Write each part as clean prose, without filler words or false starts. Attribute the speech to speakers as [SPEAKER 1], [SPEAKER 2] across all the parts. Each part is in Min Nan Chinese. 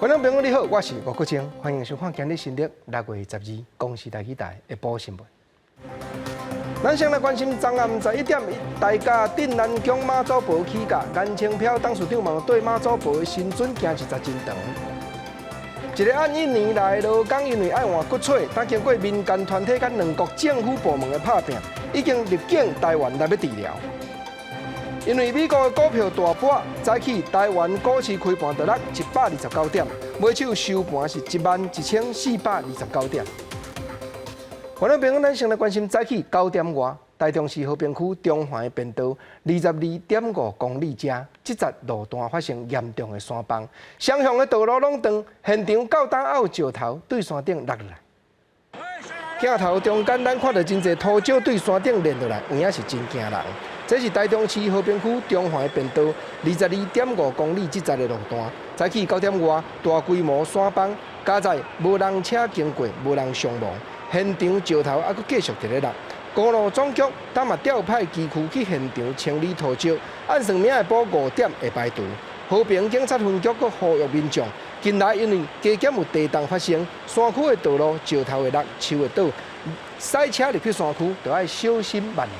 [SPEAKER 1] 觀眾朋友你好，我是吳國清，歡迎收看今日新曆6月12公視台語台下晡新聞。咱先來關心，昨暗11點，大甲鎮瀾宮媽祖婆起駕，顏清標董事長嘛對媽祖婆的神尊行一節真長。一个按一年來勞工因為愛換骨髓，但經過民間團體佮兩國政府部門的拍拚，已經入境台灣來欲治療。因為美國的股票大跌，早起台灣股市開盤就落129點，尾手收盤是11,429點。觀眾朋友，咱先來關心早起9點外，台中市和平區中環的便道22.5公里遮，這節路段發生嚴重的山崩，雙向的道路攏斷，現場到今猶有石頭對山頂落來。鏡頭中間，咱看到真濟土石對山頂連落來，有影是真驚人。這是台中市和平區中環的便道22.5公里這節的路段，早起9點外，大規模山崩，佳哉無人車經過，無人傷亡。現場石頭猶閣繼續佇咧落，公路總局當嘛調派機具去現場清理土石，按算明仔下晡5點會排除。和平警察分局閣呼籲民眾，近來因為加減有地動發生，山區的道路石頭會落，樹會倒，駛車入去山區，著愛小心慢行。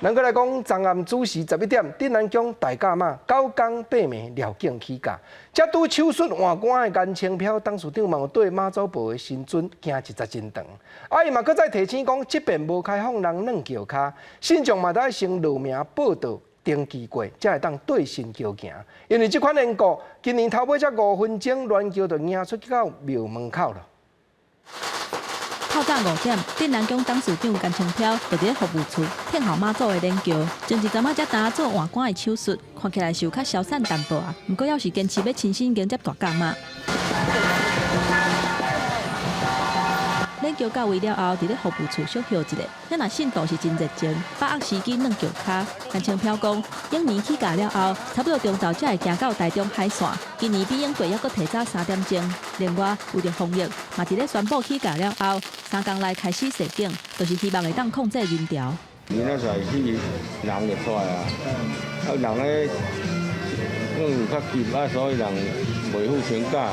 [SPEAKER 1] 咱閣來講，昨暗子時11點，鎮瀾宮大甲媽九江八暝廖境起駕，才拄手術換肝的顏清標董事長嘛有對媽祖婆的神尊行一節真長。啊，伊嘛閣再提醒講，這遍無開放人軟轎跤，信眾嘛愛先落名報到登記過，才會當對神轎行。因為這款緣故，今年頭尾才5分鐘，鸞轎就迎出去到廟門口了。
[SPEAKER 2] 透早5點，鎮瀾宮董事長顏清標就佇咧服務處等候媽祖的輦轎。前一陣仔才剛做換肝的手術，看起來是有較痟散淡薄仔，毋過猶是堅持欲親身迎接大甲媽。輦轎到位了後，佇咧服務處小歇一下。遐若信徒是真熱情，把握時機軟轎跤。顏清標講，往年起駕了後，差不多中晝才會行到台中海線。今年比往過猶閣提早3點鐘。另外，為著防疫，嘛佇咧宣布起駕了後，3工內開始踅警，就是希望會當控制人潮。
[SPEAKER 3] 明仔載去人就出來啊，啊人咧因為較急啊，所以人袂赴請假。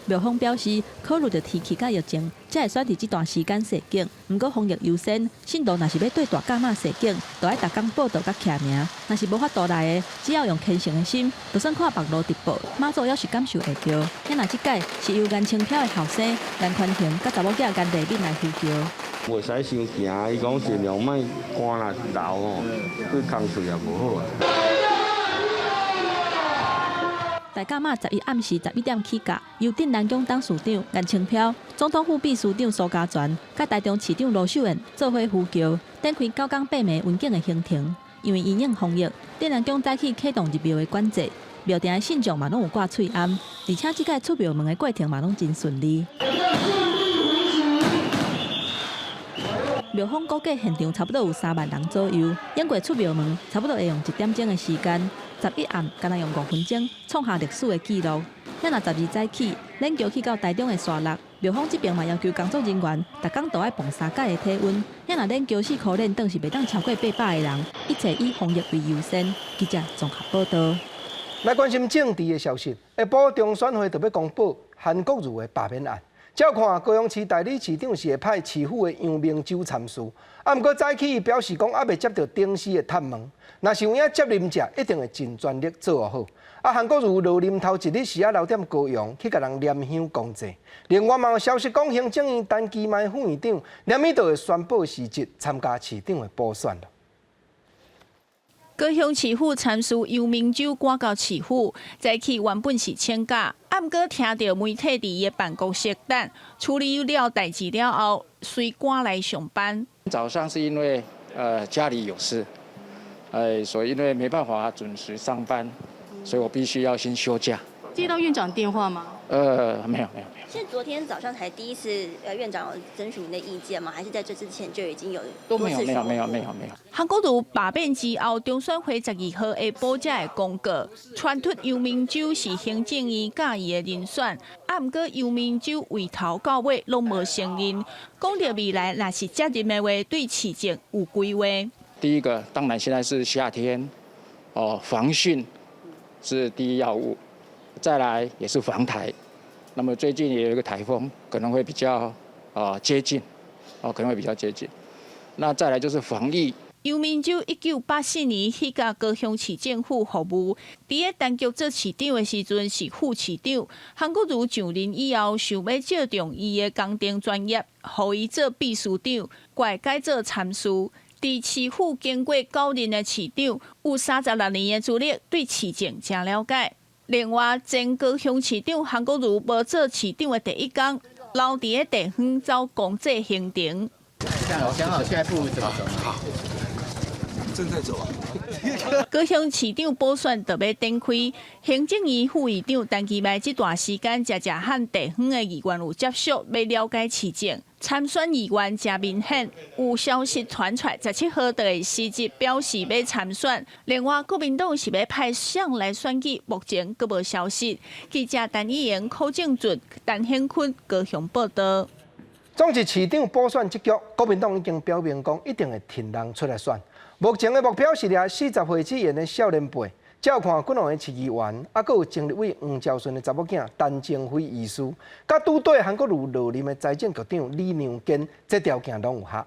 [SPEAKER 2] 廟方表示，考慮著天氣佮疫情，才會選佇這段時間踅警。毋過防疫優先，信徒若是欲對大甲媽踅警，就愛逐工報到佮簽名。若是無法度來的，只要用虔誠的心，就算看網路直播，媽祖猶是感受會著。遐若這擺是由顏清標的後生顏寬恆佮查某囝顏麗敏來扶轎。
[SPEAKER 3] 袂使傷行，伊講盡量莫寒啦流吼，對空喙也無好啊。
[SPEAKER 2] 大甲媽11暗時11點起駕，由鎮瀾宮董事長顏清標、總統府秘書長蘇嘉全、佮台中市長盧秀燕做伙扶轎，展開九江八暝雲頂的行程。因為因應防疫，鎮瀾宮早起啟動入廟的管制，廟埕的信眾嘛攏有掛喙罨，而且這擺出廟門的過程嘛攏真順利。廟方估計現場差不多有3萬人左右，經過出廟門差不多會用1點鐘的時間。11暗，敢若用5分鐘創下歷史的紀錄。遐若12早起，輦轎去到台中的沙鹿，廟方這邊嘛要求工作人員，逐工都愛磅三擺的體溫。遐若輦轎四箍連轉是袂當超過800個人，一切以防疫為優先。記者綜合報道。
[SPEAKER 1] 來關心政治的消息，下晡中選會就欲公布韓國瑜的罷免案。照看高雄市代理市長是會派市府的楊明洲參事，啊，毋過早起伊表示講，猶未接著頂司的探問，若是有影接任者，一定會盡全力做好。啊，韓國瑜落任頭一日時仔留踮高雄去共人拈香公祭。另外嘛有消息講，行政院陳其邁副院長連日就會宣布辭職，參加市長的補選。
[SPEAKER 4] 高雄市府參事楊明洲趕到市府，早起原本是請假，毋過聽著媒體佇伊的辦公室等，處理了代誌了後，隨趕來上班。
[SPEAKER 5] 早上是因為家裡有事，所以因為沒辦法準時上班，所以我必須要先休假。
[SPEAKER 6] 接到院長電話嗎？
[SPEAKER 5] 沒有沒有沒有。
[SPEAKER 7] 是昨天早上才第一次，院長有徵詢您的意見嗎？還是在這之前就已經有？
[SPEAKER 5] 都沒有沒有沒有沒有沒有。
[SPEAKER 4] 韓國瑜罷免之後，中選會12號下晡才會公告，傳出楊明洲是行政院佮意的人選，啊，毋過楊明洲由頭到尾攏無承認，講著未來若是接任的話，對市政有規劃。
[SPEAKER 5] 第一個，當然現在是夏天，哦，防汛是第一要務。再來也是防台，那麼最近也有一個颱風，可能會比較啊接近，哦，可能會比較接近。那再來就是防疫。
[SPEAKER 4] 游明洲1984年去共高雄市政府服務，佇咧陳菊做市長的時陣是副市長。韓國瑜上任以後，想欲借重伊的工程專業，予伊做秘書長，改改做參事。佇市府經過九任的市長，有36年的資歷，對市政誠了解。另外，前高雄市長韓國瑜無做市長的第一工，留佇咧地方走公祭行程。
[SPEAKER 6] 想好下一步怎麼走？好，正在走啊。
[SPEAKER 4] 高雄市長補選就欲展開，行政院副院長陳其邁這段時間常常和地方的議員有接觸，欲了解市政。參選意願誠明顯，有消息傳出來，17號就會實質表示欲參選。另外，國民黨是欲派誰來選舉，目前閣無消息。記者陳以瑩、柯正俊、陳顯坤高雄報道。
[SPEAKER 1] 總是市長補選這局，國民黨已經表明講一定會提人出來選。目前的目標是掠40歲之前的少年輩，照看幾兩个市議員，啊，閣有前立委黃昭順的查某囝陳晴飛醫師，佮拄綴韓國瑜落任的財政局長李良建，這條件攏有合。啊，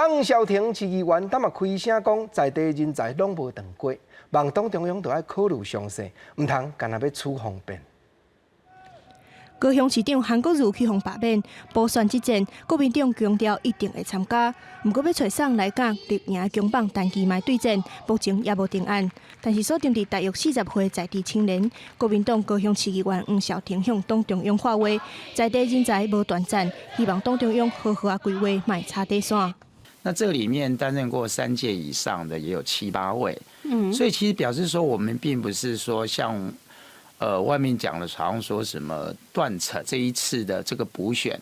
[SPEAKER 1] 黃筱婷市議員他嘛開聲講，在地人才攏無斷過，望黨中央著愛考慮詳細，毋通干焦欲取方便。
[SPEAKER 8] 高雄市長韓國瑜去予罷免補選之戰，國民黨強調一定會參加。毋過欲揣誰來佮綠營強棒陳其邁對戰，目前猶無定案。但是鎖定佇大約40歲在地青年，國民黨高雄市議員黃筱婷向黨中央喊話，在地人才無斷層，希望黨中央好好仔規劃，莫插底線。
[SPEAKER 9] 那這裡面擔任過三屆以上的也有七八位，所以其實表示說，我們並不是說像外面講的，好像說什麼斷層，這一次的這個補選，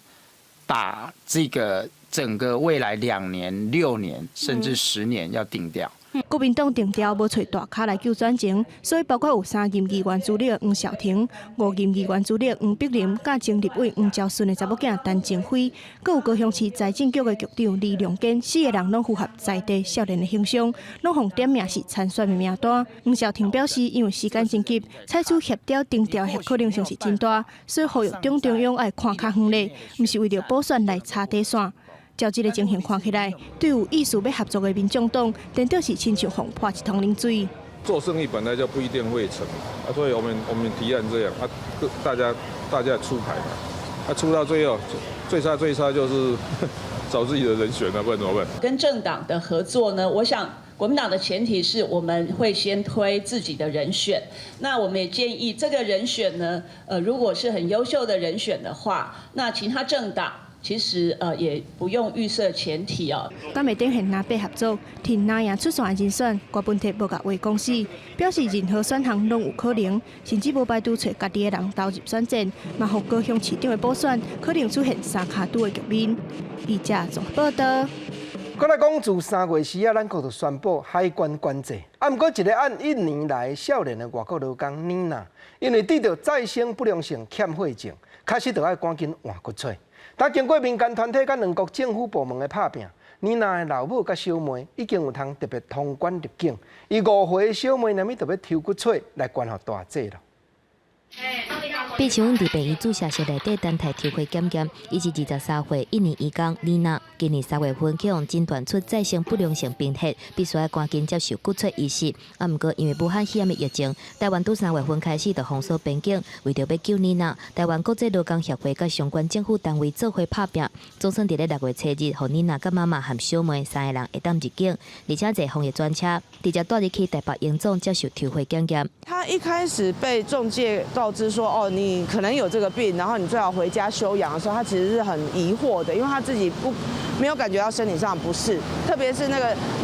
[SPEAKER 9] 把這個整個未來2年、6年甚至10年要定調。
[SPEAKER 8] 國民黨定調無揣大咖來救選情，所以包括有三任議員資歷的黃筱婷、五任議員資歷黃碧玲、佮前立委黃昭順的查某囝陳晴飛，閣有高雄市財政局的局長李良堅，四個人攏符合在地少年的形象，攏予點名是參選的名單。黃筱婷表示，因為時間真急，採取協調定調的可能性是真大，所以呼籲黨中央愛看較遠咧，毋是為著補選來插底線。照這个情形看起來，對有意思欲合作的民眾黨，顛倒是親像予潑一桶冷水。
[SPEAKER 10] 做生意本來就不一定會成啊，所以我們提案這樣啊，大家出牌嘛，啊出到最後最差最差就是找自己的人選啊，不然怎麼辦？
[SPEAKER 11] 跟政黨的合作呢，我想國民黨的前提是我們會先推自己的人選。那我們也建議這個人選呢，如果是很優秀的人選的話，那其他政黨其實也不用預設前提哦。
[SPEAKER 8] 敢會展現藍白合作，替藍營出線的人選，柯文哲無共話講死，表示任何選項攏有可能，甚至無排除揣家己的人投入選戰，嘛予高雄市長的補選可能出現三跤拄的局面。記者綜合報道。
[SPEAKER 1] 閣來講，自3月時啊，咱國就宣布海關關制。啊，毋過一个按一年來少年的外國勞工妮娜，因為得著再生不良性欠血症，確實著愛趕緊換骨髓。但經過民間團體佮兩國政府部門的拍拚，妮娜的老母佮小妹已經有通特別通關入境。伊5歲小妹，乃物著欲抽骨髓來捐予大姐囉。
[SPEAKER 12] 被請阮佇病院注射室內底等待抽血檢驗，伊是23歲印尼移工妮娜，今年3月份去予診斷出再生不良性貧血，必須愛趕緊接受骨髓移植。啊，毋過因為武漢肺炎的疫情，台灣佇3月份開始就封鎖邊境，為著欲救妮娜，台灣國際勞工協會佮相關政府單位做伙拍拚，總算佇咧6月初日，予妮娜佮媽媽和小妹三个人會當入境，而且坐防疫專車直接帶入去台北榮總接受抽血檢驗。
[SPEAKER 13] 他一開始被仲介告知說：“哦，你可能有這個病，然後你最好回家休養的時候，他其實是很疑惑的，因為他自己不沒有感覺到身體上不適，特別是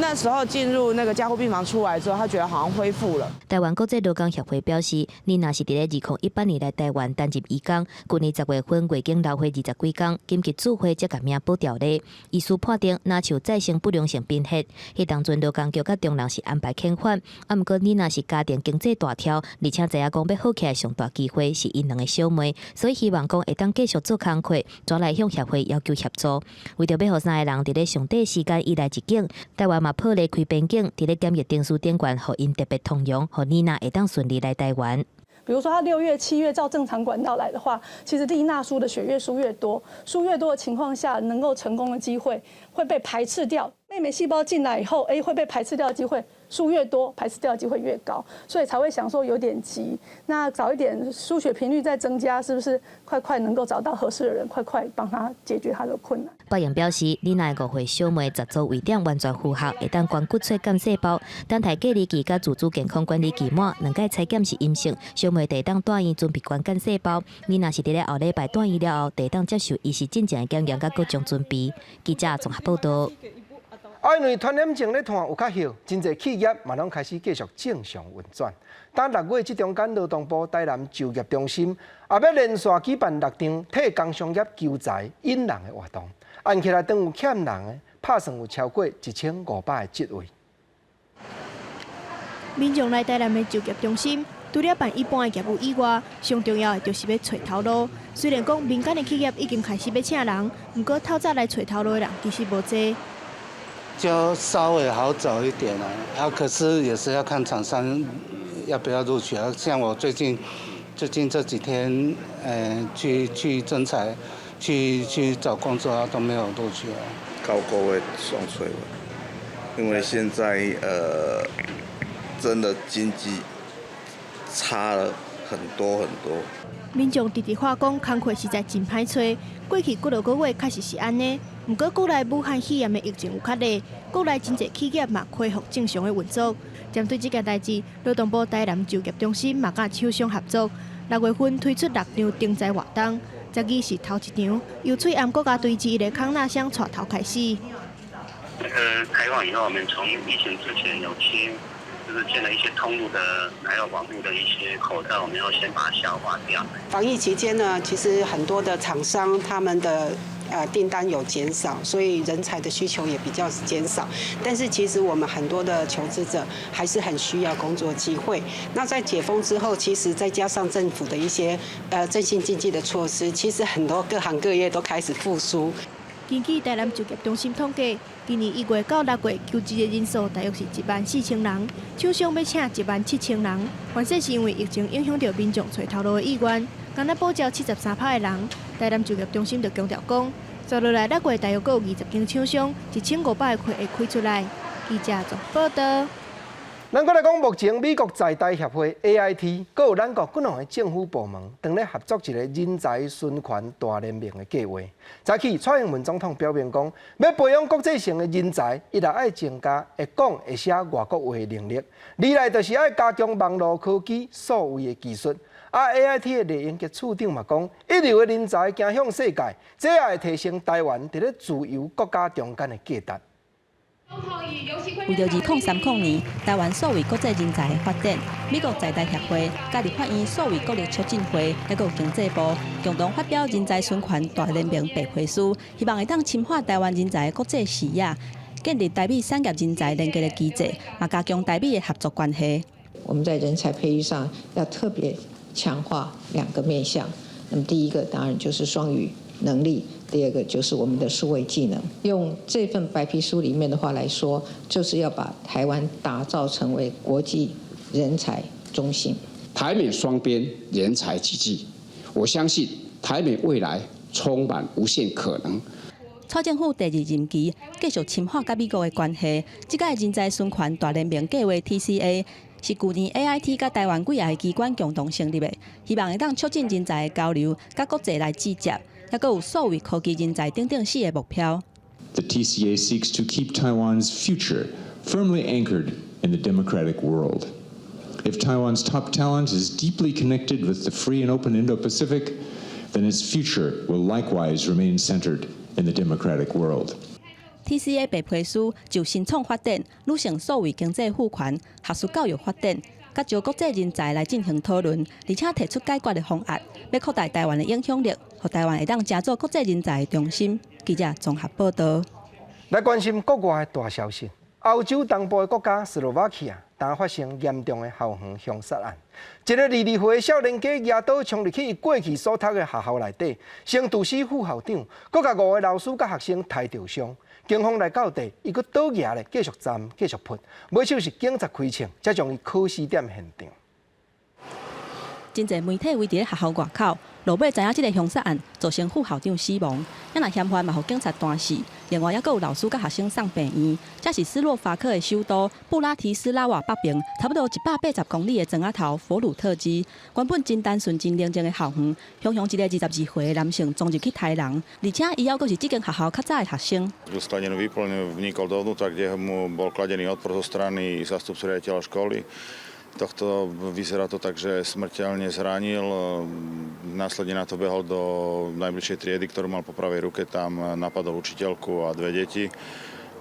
[SPEAKER 13] 那時候進入那個加護病房出來之後，他覺得好像恢復了。
[SPEAKER 12] 台灣國際勞工協會表示，妮娜是佇咧2018年來台灣擔任移工，去年10月份月經流血20幾工，緊急注血才共命保牢咧。醫師判定若像再生不良性貧血，彼當陣勞工局佮中人是安排遣返，啊，毋過妮娜是家庭經濟大條，而且知影講欲好起來上大機會是𪜶兩个小妹，所以希望講會當繼續做工課，轉來向協會要求協助。為著欲予三个人佇咧上短時間以內入境，台灣嘛破例開邊境，佇咧檢疫程序頂懸，予𪜶特別通融，予妮娜會當順利來台灣。
[SPEAKER 14] 比如說他6月、7月照正常管道來的話，其實麗娜輸的血越輸越多，輸越多的情況下，能夠成功的機會會被排斥掉。妹妹細胞進來以後，哎，會被排斥掉的機會輸越多，排斥掉的機會越高，所以才會想說有點急。那早一點輸血頻率再增加，是不是快快能夠找到合適的人，快快幫他解決他的困難？
[SPEAKER 12] 白楊表示，李娜5歲小妹10組位點完全符合，會當捐骨髓幹細胞，等待隔離期佮自主健康管理期滿，兩擺採檢是陰性，小妹就會當住院準備捐幹細胞。李娜是佇咧後禮拜住院了後，就會當接受醫師進前的檢驗佮各種準備。記者綜合報道。
[SPEAKER 1] 啊，因為傳染症咧湠有較歇，真濟企業嘛攏開始繼續正常運轉。但6月這中間，勞動部台南就業中心也欲連續舉辦六場替工商業求才引人的活動，按起來當有欠人的，拍算有超過1500個職位。
[SPEAKER 8] 民眾來台南的就業中心，除了辦一般的業務以外，上重要的就是欲揣頭路。雖然講民間的企業已經開始欲請人，毋過透早來揣頭路的人其實無濟。
[SPEAKER 15] 就稍微好找一點了，啊，可是也是要看廠商要不要錄取啊。像我最近這幾天，去徵才，去找工作啊，都沒有錄取啊。
[SPEAKER 16] 9個月上揣，因為現在真的經濟差了很多很多。
[SPEAKER 8] 民眾直直話講，工課實在真歹揣。過去幾落個月確實是按呢，毋過國內武漢肺炎的疫情有較熱，國內真濟企業嘛恢復正常的運作。針對這件代誌，勞動部台南就業中心嘛佮廠商合作，6月份推出六場徵才活動，12是頭一場，由翠岩國家隊之一的康納鄉帶頭開始。
[SPEAKER 17] 開放以後，我們從疫情之前有簽，就是建了一些通路的，還有網路的一些口罩，我們要先把它消化掉。
[SPEAKER 18] 防疫期間呢，其實很多的廠商他們的訂單有減少，所以人才的需求也比較減少。但是其實我們很多的求職者還是很需要工作機會。那在解封之後，其實再加上政府的一些振興經濟的措施，其實很多各行各業都開始復甦。
[SPEAKER 8] 根據台南就業中心統計，今年1月到6月求職的人數大約是1萬4千人，廠商欲請1萬7千人。原先是因為疫情影響著民眾揣頭路的意願，干焦保招73%的人。台南就業中心就強調講，接落來6月大約閣有20間廠商，1500個缺會開出來。記者綜報道。
[SPEAKER 1] 咱閣來講，目前美國在台協會 AIT，閣有咱國幾兩个政府部門，正咧合作一個人才循環大聯盟的計劃。早起蔡英文總統表明講，欲培養國際性的人才，伊著愛增加會講會寫外國話的能力。二來就是愛加強網路科技數位的技術。啊，AIT 的賴英傑處長嘛講，一流的人才行向世界，這也會提升台灣佇咧自由國家中間的價值。
[SPEAKER 2] 為著2030年台灣數位國際人才的發展，美國在台協會、佮立法院數位國力促進會，猶閣有經濟部共同發表人才循環大聯盟白皮書，希望會當深化台灣人才的國際視野，建立台美產業人才連結的機制，嘛加強台美的合作關係。
[SPEAKER 19] 我們在人才培育上要特別強化兩個面向，那麼第一個當然就是雙語能力。第二個就是我們的數位技能。用這份白皮書裡面的話來說，就是要把台灣打造成為國際人才中心。
[SPEAKER 20] 台美雙邊人才濟濟，我相信台美未來充滿無限可能。
[SPEAKER 2] 蔡政府第二任期繼續深化佮美國的關係，這個人才循環大聯盟計劃 TCA 是舊年 AIT 佮台灣幾个機關共同成立的，希望會當促進人才的交流，佮國際來對接。猶閣有數位科技人才等等四个目標。
[SPEAKER 21] The TCA seeks to keep Taiwan's future firmly anchored in the democratic world. If Taiwan's top talent is deeply connected with the free and open Indo-Pacific, then its future will likewise remain centered in the democratic world.
[SPEAKER 2] TCA 白皮書就新創發展、女性數位經濟賦權、學術教育發展，佮招國際人才來進行討論，而且提出解決的方案，欲擴大台灣的影響力，予台灣會當成做國際人才的中心。記者綜合報道。
[SPEAKER 1] 來關心國外的大消息，歐洲東部的國家斯洛伐克亞，當發生嚴重的校園兇殺案，一個22歲的少年家舉刀衝入去伊過去所讀的學校內底，先毒死副校長，閣共五个老師佮學生刣著傷。警方來到地，伊閣倒蜈咧，繼續斬，繼續噴，尾手是警察開槍，才將伊絞死佇現場。
[SPEAKER 2] 真濟媒體圍佇咧學校外口，落尾知影這个兇殺案造成副校長死亡，啊若嫌犯嘛予警察彈死。另外，猶閣有老師佮學生送病院。這是斯洛伐克的首都布拉提斯拉瓦北爿，差不多180公里的莊仔頭佛魯特茲。原本真單純、真寧靜的校園，雄雄一个22歲的男性衝入去刣人，而且伊猶閣是這間學校較早的學生。
[SPEAKER 3] Skladenú výplň vnikol dovnútra, kde mu bol kladený odpor zo strany zástupcu riaditeľa školy. Tohto vyzerá to tak, že smrteľne zranil. Následne na to behol do najbližšej triedy, ktorú mal po pravej ruke, tam napadol učiteľku a dve deti.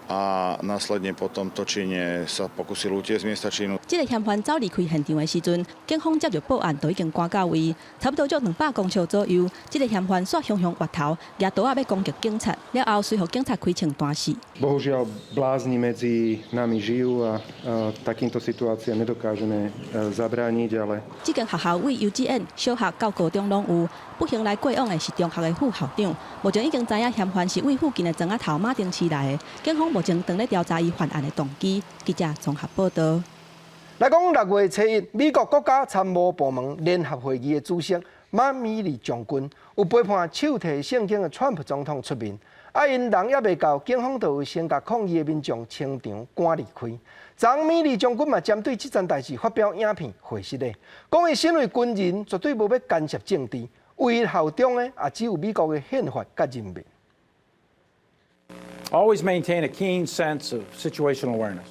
[SPEAKER 3] A následne po tomto čine sa pokusil utiecť z miesta činu.
[SPEAKER 2] 這个嫌犯走離開現場的時陣，警方接著報案，就已經趕到位，差不多足200公尺左右。這个嫌犯煞雄雄越頭，舉刀仔欲攻擊警察，了後隨予警察開槍彈死。
[SPEAKER 22] Bohužiaľ blázni medzi nami žijú a takýmto situáciám nedokážeme zabrániť, ale
[SPEAKER 2] 這間學校為幼稚園、小學到高中攏有。不幸來過往的是中學的副校長，目前已經知影嫌犯是為附近的莊仔頭馬丁市來的，警方目前正咧調查伊犯案的動機。記者綜合報道。
[SPEAKER 1] 來講6月初一，美國國家參謀部門聯合會議的主席馬米利將軍有陪伴手提聖經的川普總統出面，啊，𪜶人猶未到，警方就有先共抗議的民眾清場趕離開。昨米利將軍嘛針對這件代誌發表影片回釋咧，講伊身為軍人絕對無欲干涉政治，唯一效忠的也只有美國的憲法佮人民。
[SPEAKER 23] Always maintain a keen sense of situational awareness.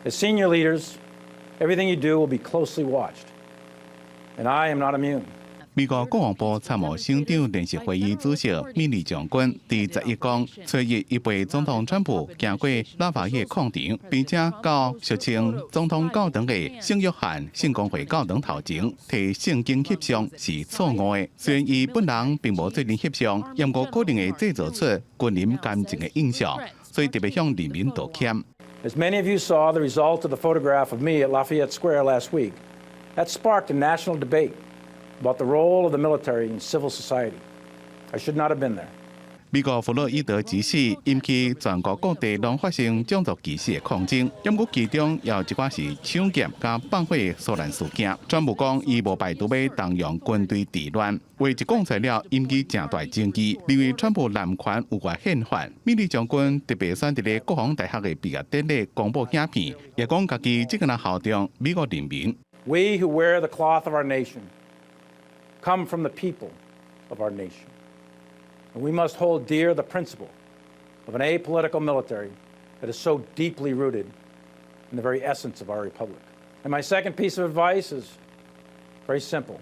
[SPEAKER 23] As senior leaders, everything you do will be closely watched, and I am not immune.
[SPEAKER 24] 美國國防部參謀省長聯席會議主席米利將軍佇十一講，初一伊陪總統川普行過拉法葉礦場，並且到俗稱總統教堂的聖約翰聖公會教堂頭前提聖經翕相是錯誤的。雖然伊本人並無做陣翕相，毋過可能會製造出軍人感情的印象，所以特別向人民道歉。
[SPEAKER 23] As many of you saw the result of the photograph of me at Lafayette Square last week, that sparked a national debate about the role of the military in civil society. I should not have been there.
[SPEAKER 24] 美國弗洛伊德之死引起全國各地攏發生種族歧視的抗爭，毋過其中也有一寡是搶劫佮放火騷亂事件。川普講伊無排除欲動用軍隊治亂，話一講出來了引起誠大爭議，認為川普濫權有違憲法。米利將軍特別選佇咧國防大學的畢業典禮公布影片，也講家己這個人效忠美國人民。
[SPEAKER 23] We who wear the cloth of our nation come from the people of our nation. And we must hold dear the principle of an apolitical military that is so deeply rooted in the very essence of our republic. And my second piece of advice is very simple.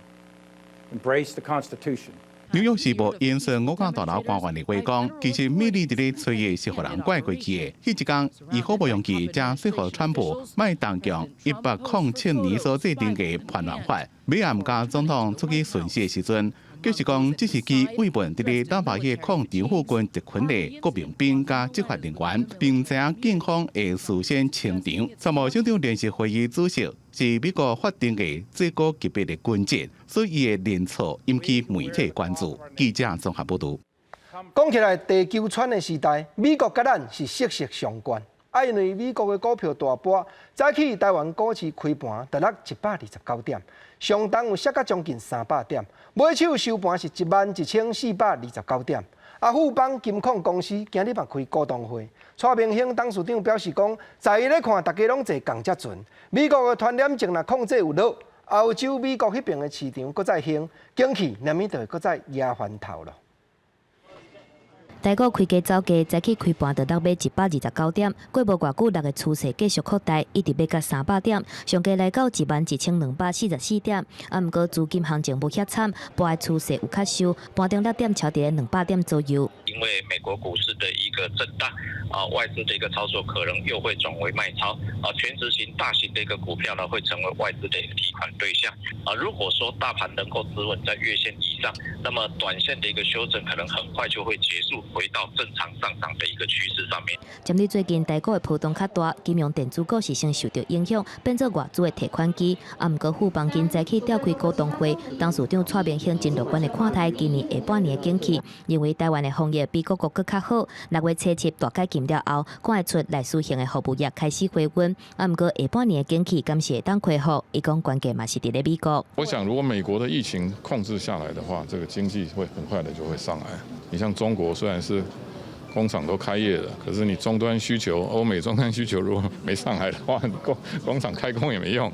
[SPEAKER 23] Embrace the Constitution.
[SPEAKER 24] 紐約時報引述五角大樓官員的話講，其實米利佇咧初一是予人怪過去的。彼一工，伊好不容易才說服川普，莫動用107年所制定的叛亂法。尾暗共總統出去巡視的時陣，就是講這是去慰問佇咧拉法葉礦場附近集群的國民兵佮執法人員，並知影警方會事先清場。參謀省長聯席會議主席是美國法定的最高級別的軍職，所以伊的認錯引起媒體關注。記者綜合報導。
[SPEAKER 1] 講起來，地球村的時代，美國佮咱是息息相關。啊，因為美國的股票大跌，早起台灣股市開盤就落129點，上重有摔甲將近300點，尾手收盤是11,429點。啊，富邦金控公司今日嘛開股東會，蔡明興董事長表示講，在伊咧看，大家攏坐仝隻船。美國的傳染症若控制有落，歐洲、美國彼爿的市場閣再興，景氣難免就會閣再壓翻頭咯。
[SPEAKER 12] 台股開低走低，早起開盤就落欲129點，過無偌久，落的趨勢繼續擴大，一直欲到300點，上低來到11,244點。啊，毋過資金行情無遐慘，盤的趨勢有較收，盤中落點超佇200點左右。
[SPEAKER 25] 因為美國股市的一個震盪，啊，外資的一個操作可能又會轉為賣超，啊，權值型大型的一個股票呢，會成為外資的一個提款對象。啊，如果說大盤能夠止穩在月線以以上。那麼短線的一個修正可能很快就會結束，回到正常上漲的一個趨勢上面。
[SPEAKER 12] 針對最近台股的波動較大，金融電子股是先受著影響，變做外資的提款機。啊，毋過富邦金早起召開股東會，董事長蔡明興真樂觀的看待今年下半年的景氣，認為台灣的防疫比各國閣較好。6月初七大解禁了後，看會出內需型的服務業開始回溫。啊，毋過下半年的景氣敢是會當恢復？伊講關鍵嘛是佇咧美國。
[SPEAKER 4] 我想，如果美國的疫情控制下來的話，這個經濟會很快的就會上來。你像中國雖然是工廠都開業了，可是你終端需求，歐美終端需求如果沒上來的話，工廠開工也沒用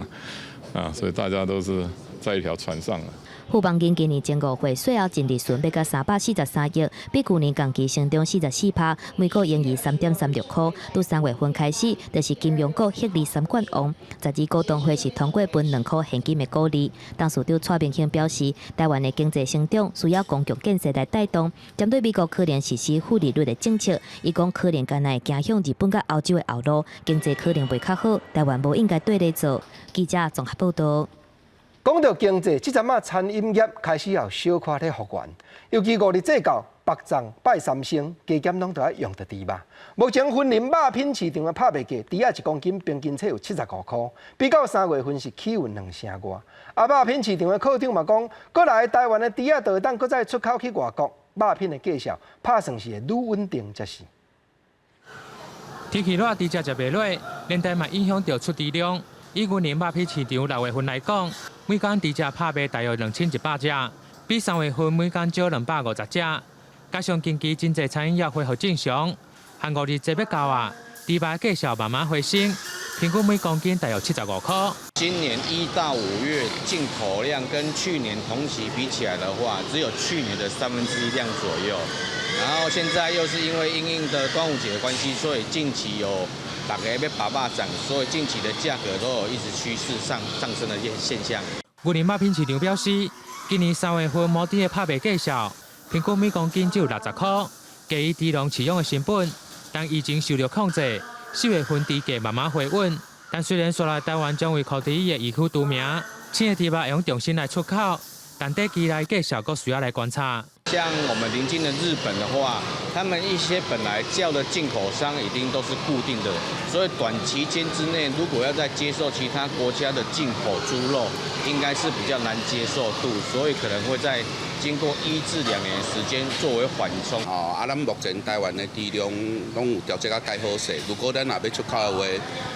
[SPEAKER 4] 啊。所以大家都是在一條船上啊。
[SPEAKER 12] 富邦金今年前五季稅後淨利潤欲到343億，比舊年同期成長44%，每股盈餘3.36箍。佇3月份開始，就是金融股獲利三冠王。12股東會是通過分2箍現金的股利。董事長蔡明興表示，台灣的經濟成長需要公共建設來帶動。針對美國可能實施負利率的政策，伊講可能敢若會走向日本佮歐洲的後路，經濟可能袂較好，台灣無應該綴咧做。記者綜合報道。
[SPEAKER 1] 講到經濟，這陣仔餐飲業開始有小可咧復原，尤其五日節到北粽拜三牲，加減攏都愛用著豬肉。目前雲林肉品市場的拍賣價，豬仔一公斤平均才有75箍，比較3月份是起有兩成外。啊，肉品市場的科長嘛講，過來台灣的豬仔就會當閣再出口去外國，肉品的價數拍算是會愈穩定才是。
[SPEAKER 5] 天氣熱，豬隻食袂落，連帶嘛影響著出豬量。以雲林肉品市場6月份來講，每工豬隻拍賣大約2100隻，比3月份每工少250隻。加上近期真濟餐飲業恢復正常，韓五日節欲到啊，豬肉價數慢慢回升，平均每公斤大約75箍。
[SPEAKER 6] 今年1到5月進口量跟去年同期比起來的話，只有去年的1/3量左右。然後現在又是因為因應的端午節的關係，所以近期有大家欲拔肉粽，所以近期的價格都有一直趨勢上升的現象。
[SPEAKER 5] 雲林肉品市場表示，今年3月份母豬的拍賣價數，平均每公斤只有60箍，基於豬農飼養的成本，但疫情受著控制，4月份豬價慢慢回穩。但雖然紲來台灣將為口蹄疫的疫區除名，青的豬肉會用重新來出口，但短期內價數閣需要來觀察。
[SPEAKER 6] 像我們鄰近的日本的話，他們一些本來叫的進口商已經都是固定的，所以短期間之內，如果要再接受其他國家的進口豬肉，應該是比較難接受度，所以可能會在經過1至2年時間作為緩衝。
[SPEAKER 7] 哦，啊，咱目前台灣的豬量攏有調節較蓋好勢，如果咱若欲出口的話，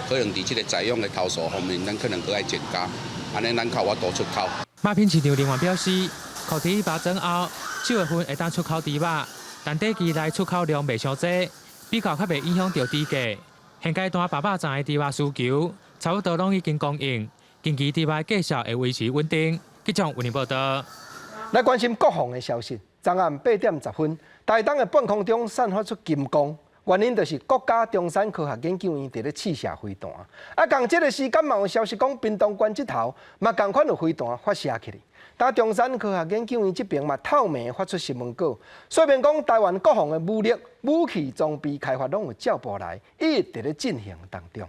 [SPEAKER 7] 可能佇這個宰養的頭數方面，咱可能閣愛增加，按呢咱較有法度出口。
[SPEAKER 5] 肉品市場人員表示，口蹄疫拔針後，4月份會當出口豬肉，但短期內出口量袂傷濟，比較較袂影響著豬價。現階段拔肉粽的豬肉需求差不多攏已經供應，近期豬肉價數會維持穩定。記者雲林報道。
[SPEAKER 1] 來關心國防的消息，昨暗8點10分，台東的半空中散發出金光，原因就是國家中山科學研究院佇咧試射飛彈。啊，仝這个時間嘛有消息講，屏東縣這頭嘛仝款有飛彈發射起去。但中山科學研究院這邊嘛透明發出新聞稿，說明講台灣國防的武力、武器裝備開發攏有照步來，一直佇咧進行當中。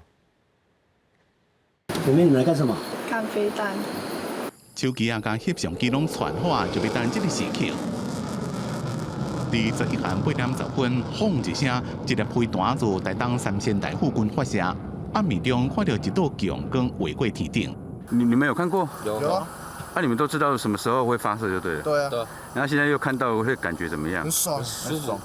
[SPEAKER 9] 妹妹，你們來幹什麼？
[SPEAKER 26] 看飛彈。
[SPEAKER 24] 手機啊，佮翕相機攏傳好啊，就欲等這个時刻。佇11暗8點10分，轟一聲，一粒飛彈自台東三仙台附近發射，暗暝中看著一道強光劃過天頂。
[SPEAKER 27] 你們有看過？
[SPEAKER 28] 有啊。
[SPEAKER 27] 那你們都知道什麼時候會發射就對了。
[SPEAKER 28] 對啊。
[SPEAKER 27] 然後現在又看到，會感覺怎麼樣？
[SPEAKER 28] 很爽，舒服。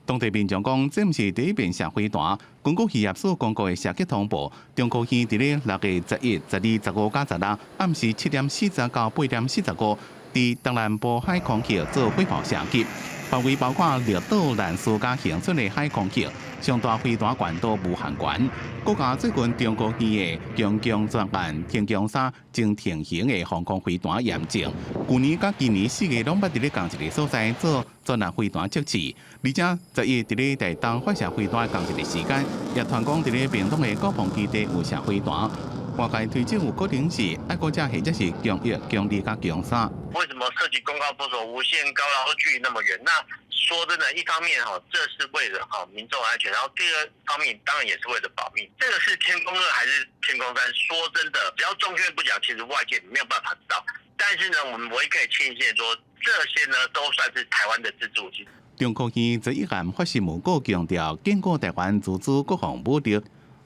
[SPEAKER 24] 當地民眾講，這毋是第一遍射飛彈。根據漁業署公告的射擊通報，中科院佇咧6月11、12、15佮16暗時7點40到8點45，佇東南部海空域做火炮射擊，範圍包括綠島、蘭嶼佮恆春的海空域，上大飛彈懸度無限懸。國家最近中科院的強強專案天弓三正停型的防空飛彈驗證，舊年佮今年4月攏捌佇咧仝一个所在做專案飛彈測試，而且11佇咧台東發射飛彈仝一个時間，也傳講佇咧屏東的國防基地有射飛彈。外界推測有可能是愛國者或者是強一、強二佮強三。
[SPEAKER 25] 為什麼射擊公告封鎖無限高，然後距離那麼遠？那說真的，一方面哈，這是為了哈民眾安全，然後第二方面當然也是為了保密。這個是天弓二還是天弓三？說真的，只要中科院不講，其實外界沒有辦法知道。但是呢，我們唯一可以慶幸說，這些呢都算是台灣的自製武器。
[SPEAKER 24] 中科院十一暗發新聞稿強調，堅固台灣自主國防武力，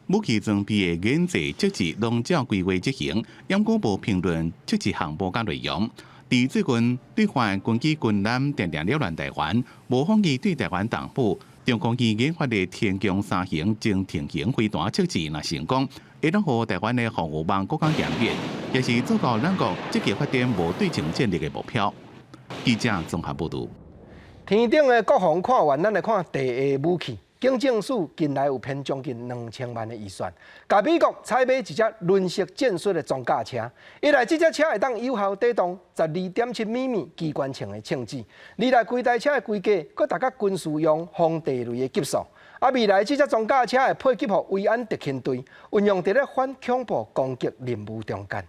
[SPEAKER 24] 武器裝備的研製設計攏照規劃執行，毋過無評論測試項目佮內容。佇最近對岸軍機軍艦定定擾亂台灣，無放棄對台灣動武。中科院研發的天弓三型潛艇型飛彈測試若成功，會當予台灣的防護網閣較嚴密，也是做到咱國積極發展無對稱戰力的目標。記者綜合報導。
[SPEAKER 1] 天頂的國防看完，咱來看地下武器。警政署近來有編將近2000萬的預算，共美國採買一隻輪式戰術的裝甲車。一來，這隻車會當有效抵擋12.7米米機關槍的槍支；二來，規台車的規格閣達到軍事用防地雷的級數。啊，未來這隻裝甲車會配給予維安特勤隊，運用佇咧反恐怖攻擊任務中間。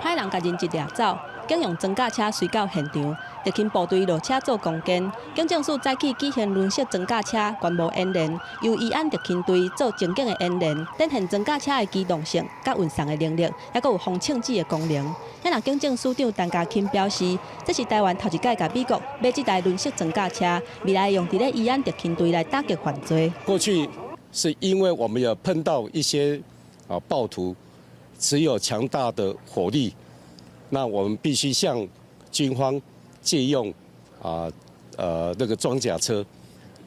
[SPEAKER 2] 歹人共人質掠走，警用裝甲車隨到現場，特勤部隊落車做攻堅。警政署早起舉行輪式裝甲車觀摩演練，由維安特勤隊做情景的演練，展現裝甲車的機動性、佮運送的能力，猶閣有防槍子的功能。遐若警政署長陳家欽表示，這是台灣頭一擺共美國買這台輪式裝甲車，未來用佇咧維安特勤隊來打擊犯罪。
[SPEAKER 9] 過去是因為我們有碰到一些暴徒，只有強大的火力，那我們必須向軍方借用那個裝甲車。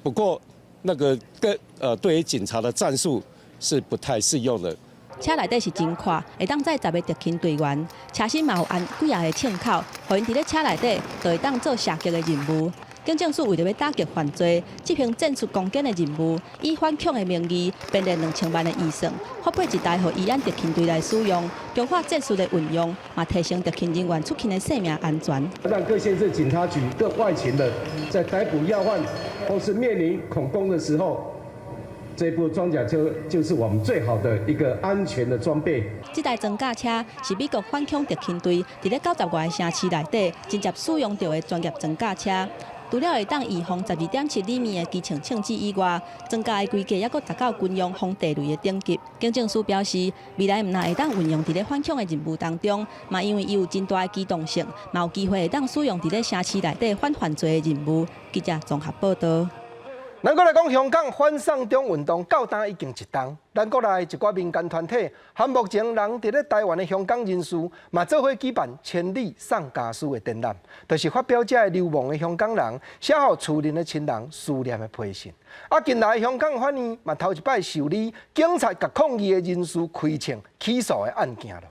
[SPEAKER 9] 不過那個跟對於警察的戰術是不太適用的。
[SPEAKER 2] 車內底是真闊，會當載10個特勤隊員，車身嘛有安幾仔个槍口，予𪜶佇咧車內底就會當做射擊的任務。警政署為著欲打擊犯罪，執行戰術攻堅的任務，以反恐的名義編列2000萬的預算，發配一台予維安特勤隊來使用，強化戰術的運用，嘛提升特勤人員出勤的生命安全。
[SPEAKER 10] 讓各縣市警察局各外勤的在逮捕要犯或是面臨恐攻的時候，這部裝甲車就是我們最好的一個安全的裝備。
[SPEAKER 2] 這台裝甲車是美國反恐特勤隊佇咧90外个城市內底真濟使用著的專業裝甲車。除了會當預防12.7厘米的機槍槍支以外，裝甲的規格猶閣達到軍用防地雷的等級。警政署表示，未來毋但會當運用佇咧反恐的任務當中，嘛因為伊有真大的機動性，嘛有機會會當使用佇咧城市內底反犯罪的任務。記者綜合報導。
[SPEAKER 1] 咱閣來講香港反送中運動到今已經一冬，咱國內一寡民間團體和目前人佇咧台灣的香港人士，嘛做伙舉辦千里送家書的展覽，就是發表這个流亡的香港人寫予厝內的親人思念的批信。啊，近來香港法院嘛頭一擺受理警察共抗議的人士開槍起訴的案件囉。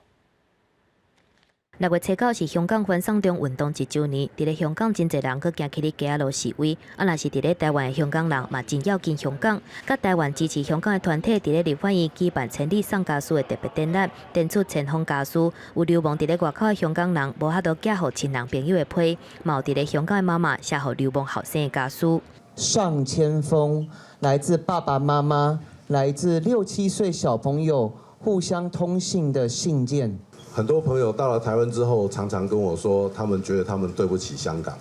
[SPEAKER 12] 6月初9是香港反送中運動一週年，佇咧香港真濟人閣行起咧街仔路示威，啊，若是佇咧台灣的香港人嘛真要緊香港，佮台灣支持香港的團體佇咧立法院舉辦千里送家書的特別展覽，展出千封家書，有流亡佇咧外口的香港人無法度寄予親人朋友的批，嘛有佇咧香港的媽媽寫予流亡後生的家書。
[SPEAKER 11] 上千封來自爸爸媽媽、來自六七歲小朋友互相通信的信件。
[SPEAKER 13] 很多朋友到了台灣之後，常常跟我說，他們覺得他們對不起香港，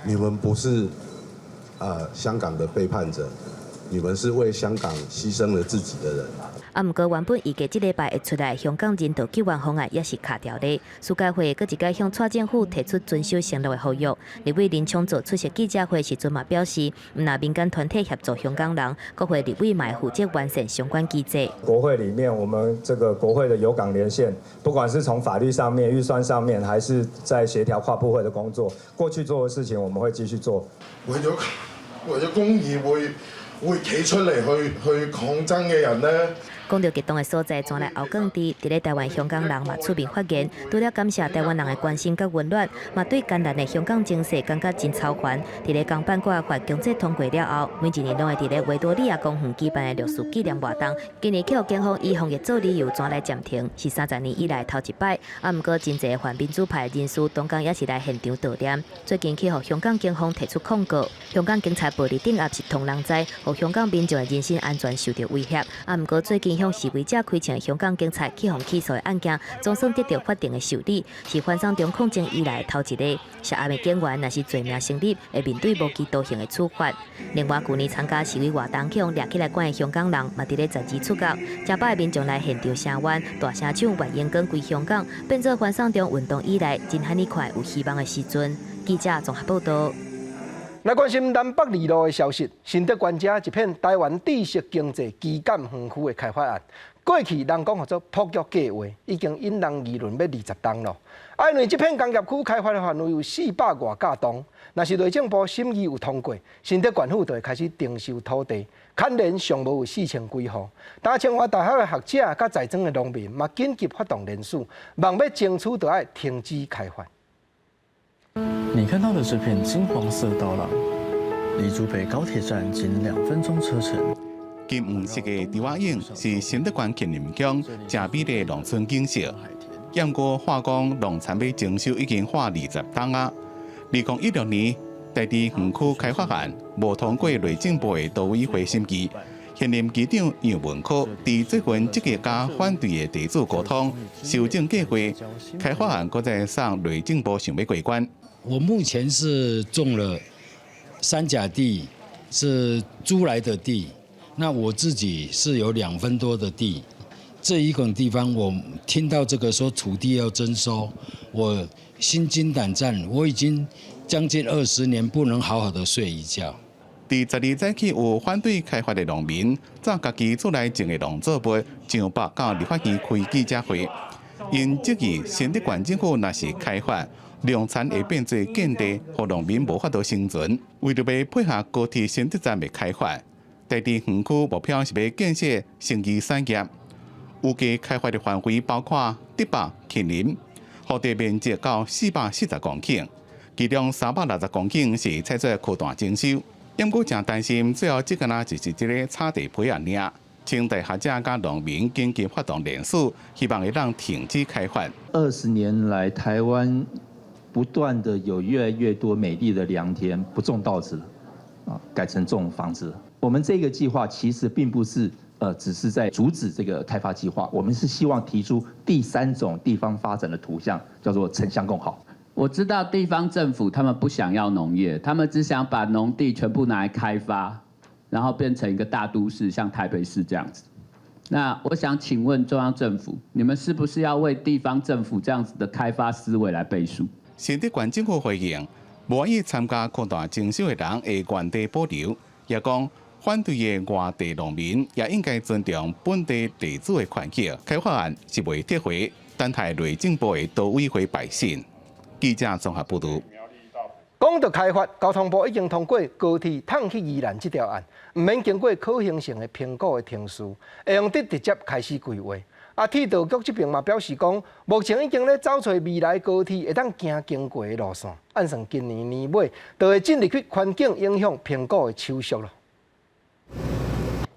[SPEAKER 13] 你們不是香港的背叛者，你們是為香港犧牲了自己的人。
[SPEAKER 12] 啊，毋過原本預計這禮拜會出來香港人道救援方案，也是卡著咧。司改會閣一擺向蔡政府提出遵守承諾的呼籲。立委林昶佐出席記者會時陣嘛表示，毋但民間團體協助香港人，國會立委嘛會負責完善相關機制。
[SPEAKER 14] 國會裡面，我們這個國會的友港連線，不管是從法律上面、預算上面，還是在協調跨部會的工作，過去做的事情，我們會繼續做。
[SPEAKER 15] 為咗公義會企出嚟去抗爭嘅人呢？
[SPEAKER 12] 講著激動的所在，轉來後港佇咧台灣香港人嘛出面發言，除了感謝台灣人的關心佮溫暖，嘛對艱難的香港情勢感覺真操煩。佇咧公辦國法強制通過了後，每一年攏會佇咧維多利亞公園舉辦的六四紀念活動，今年去予警方以防疫做理由，轉來暫停，是30年以來頭一擺。啊，毋過真濟泛民主派人士當工也是來現場悼念。最近去予香港警方提出控告，香港警察暴力鎮壓是予人知，予香港民眾的人身安全受著威脅。啊，毋過最近，向示威者開槍的香港警察去予起訴的案件，總算得到法庭的受理，是反送中抗爭以來頭一个。涉案的警員若是罪名成立，會面對無期徒刑的處罰。另外，舊年參加示威活動去予掠起來關的香港人，嘛佇咧十二出獄，成百的民眾來現場聲援，大聲唱願榮光歸香港，變做反送中運動以來真罕呢看有希望的時陣。記者綜合報道。
[SPEAKER 1] 來關心南北二路的消息，新竹縣這一片臺灣知識經濟旗艦園區的開發案，過去人講號做破局計畫，已經引人議論欲20冬囉。啊，因為這片工業區開發的範圍有四百外甲棟，若是內政部審議有通過，新竹縣府就會開始徵收土地，牽連上無有4000幾戶。但清華大學的學者佮在莊的農民嘛緊急發動聯署，望欲爭取著愛停止開發。
[SPEAKER 8] 你看到的這片金黃色稻浪，離竹北高鐵站僅2分鐘車程。
[SPEAKER 24] 金黃色的稻仔湧是新竹縣芹林鄉誠美麗農村景色。毋過話講農田欲徵收已經喊20冬啊！2016年，台知園區開發案無通過內政部的都委會審議，現任議長楊文科佇這份積極佮反對的地主溝通，修正計劃，開發案閣再送內政部想欲過關。
[SPEAKER 16] 我目前是種了三甲地，是租來的地。那我自己是有2分多的地，這一個地方我聽到這個說土地要徵收，我心驚膽戰。我已經將近20年不能好好的睡一覺。
[SPEAKER 24] 佇12早起有反對開發的農民，早家己厝內種的農作物上北到立法院開記者會，𪜶質疑新竹縣政府若是開發，農田會變做建地，予農民無法度生存。為著欲配合高鐵新竹站的開發，台知園區目標是欲建設生技產業。預計開發的範圍包括竹北、芹林，土地面積到440公頃，其中360公頃是採取區段徵收。毋過誠擔心，最後這敢若就是一个炒地皮仔爾。清大學者佮農民緊急發動聯署，希望會當停止開發。
[SPEAKER 17] 20年來，台灣不斷的有越來越多美麗的良田不種稻子，啊，改成種房子。我們這個計劃其實並不是只是在阻止這個開發計劃，我們是希望提出第三種地方發展的圖像，叫做城鄉共好。
[SPEAKER 18] 我知道地方政府他們不想要農業，他們只想把農地全部拿來開發，然後變成一個大都市，像台北市這樣子。那我想請問中央政府，你們是不是要為地方政府這樣子的開發思維來背書？
[SPEAKER 24] 新竹縣政府回應，無意參加擴大徵收的人會原地保留，也講反對的外地農民也應該尊重本地地主的權益。開發案是袂撤回，等待內政部的都委會敗審。記者綜合報導。
[SPEAKER 1] 講到開發，交通部已經通過高鐵通去宜蘭這條案，毋免經過可行性的評估的程序，會用得直接開始規劃。啊，鐵道局這邊嘛表示講，目前已經咧走揣未來高鐵會當行經過的路線，按算今年年尾就會進入去環境影響評估的手續囉。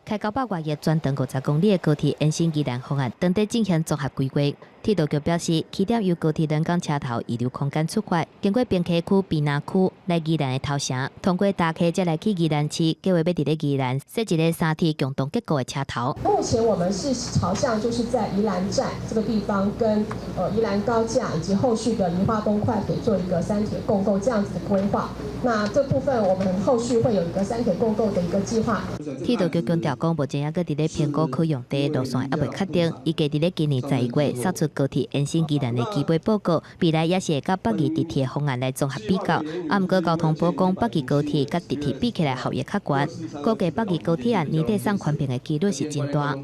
[SPEAKER 12] 開900外里全長50公里的高鐵延伸宜蘭方案，正佇進行綜合規劃。鐵道局表示，起點由高鐵輪崗車頭預留空間出發，經過平溪區、屏南區來宜蘭的頭城，通過大溪才來去宜蘭市，計劃欲佇咧宜蘭設一个三鐵共同結構的車頭。
[SPEAKER 19] 目前我們是朝向就是在宜蘭站這個地方，跟宜蘭高架以及後續的宜花東快鐵做一個三鐵共構這樣子的規劃。那這部分我們後續會有一個三鐵共構的一個計劃。
[SPEAKER 12] 鐵道局強調講，目前猶閣佇咧評估可用地路線猶未確定，預計佇咧今年11月釋出高鐵延伸宜蘭的基本報告，未來也是會佮北宜直鐵方案來綜合比較。啊，毋過交通部講北宜高鐵佮直鐵比起來效益較懸，估計北宜高鐵案年底送環評的幾率是真大。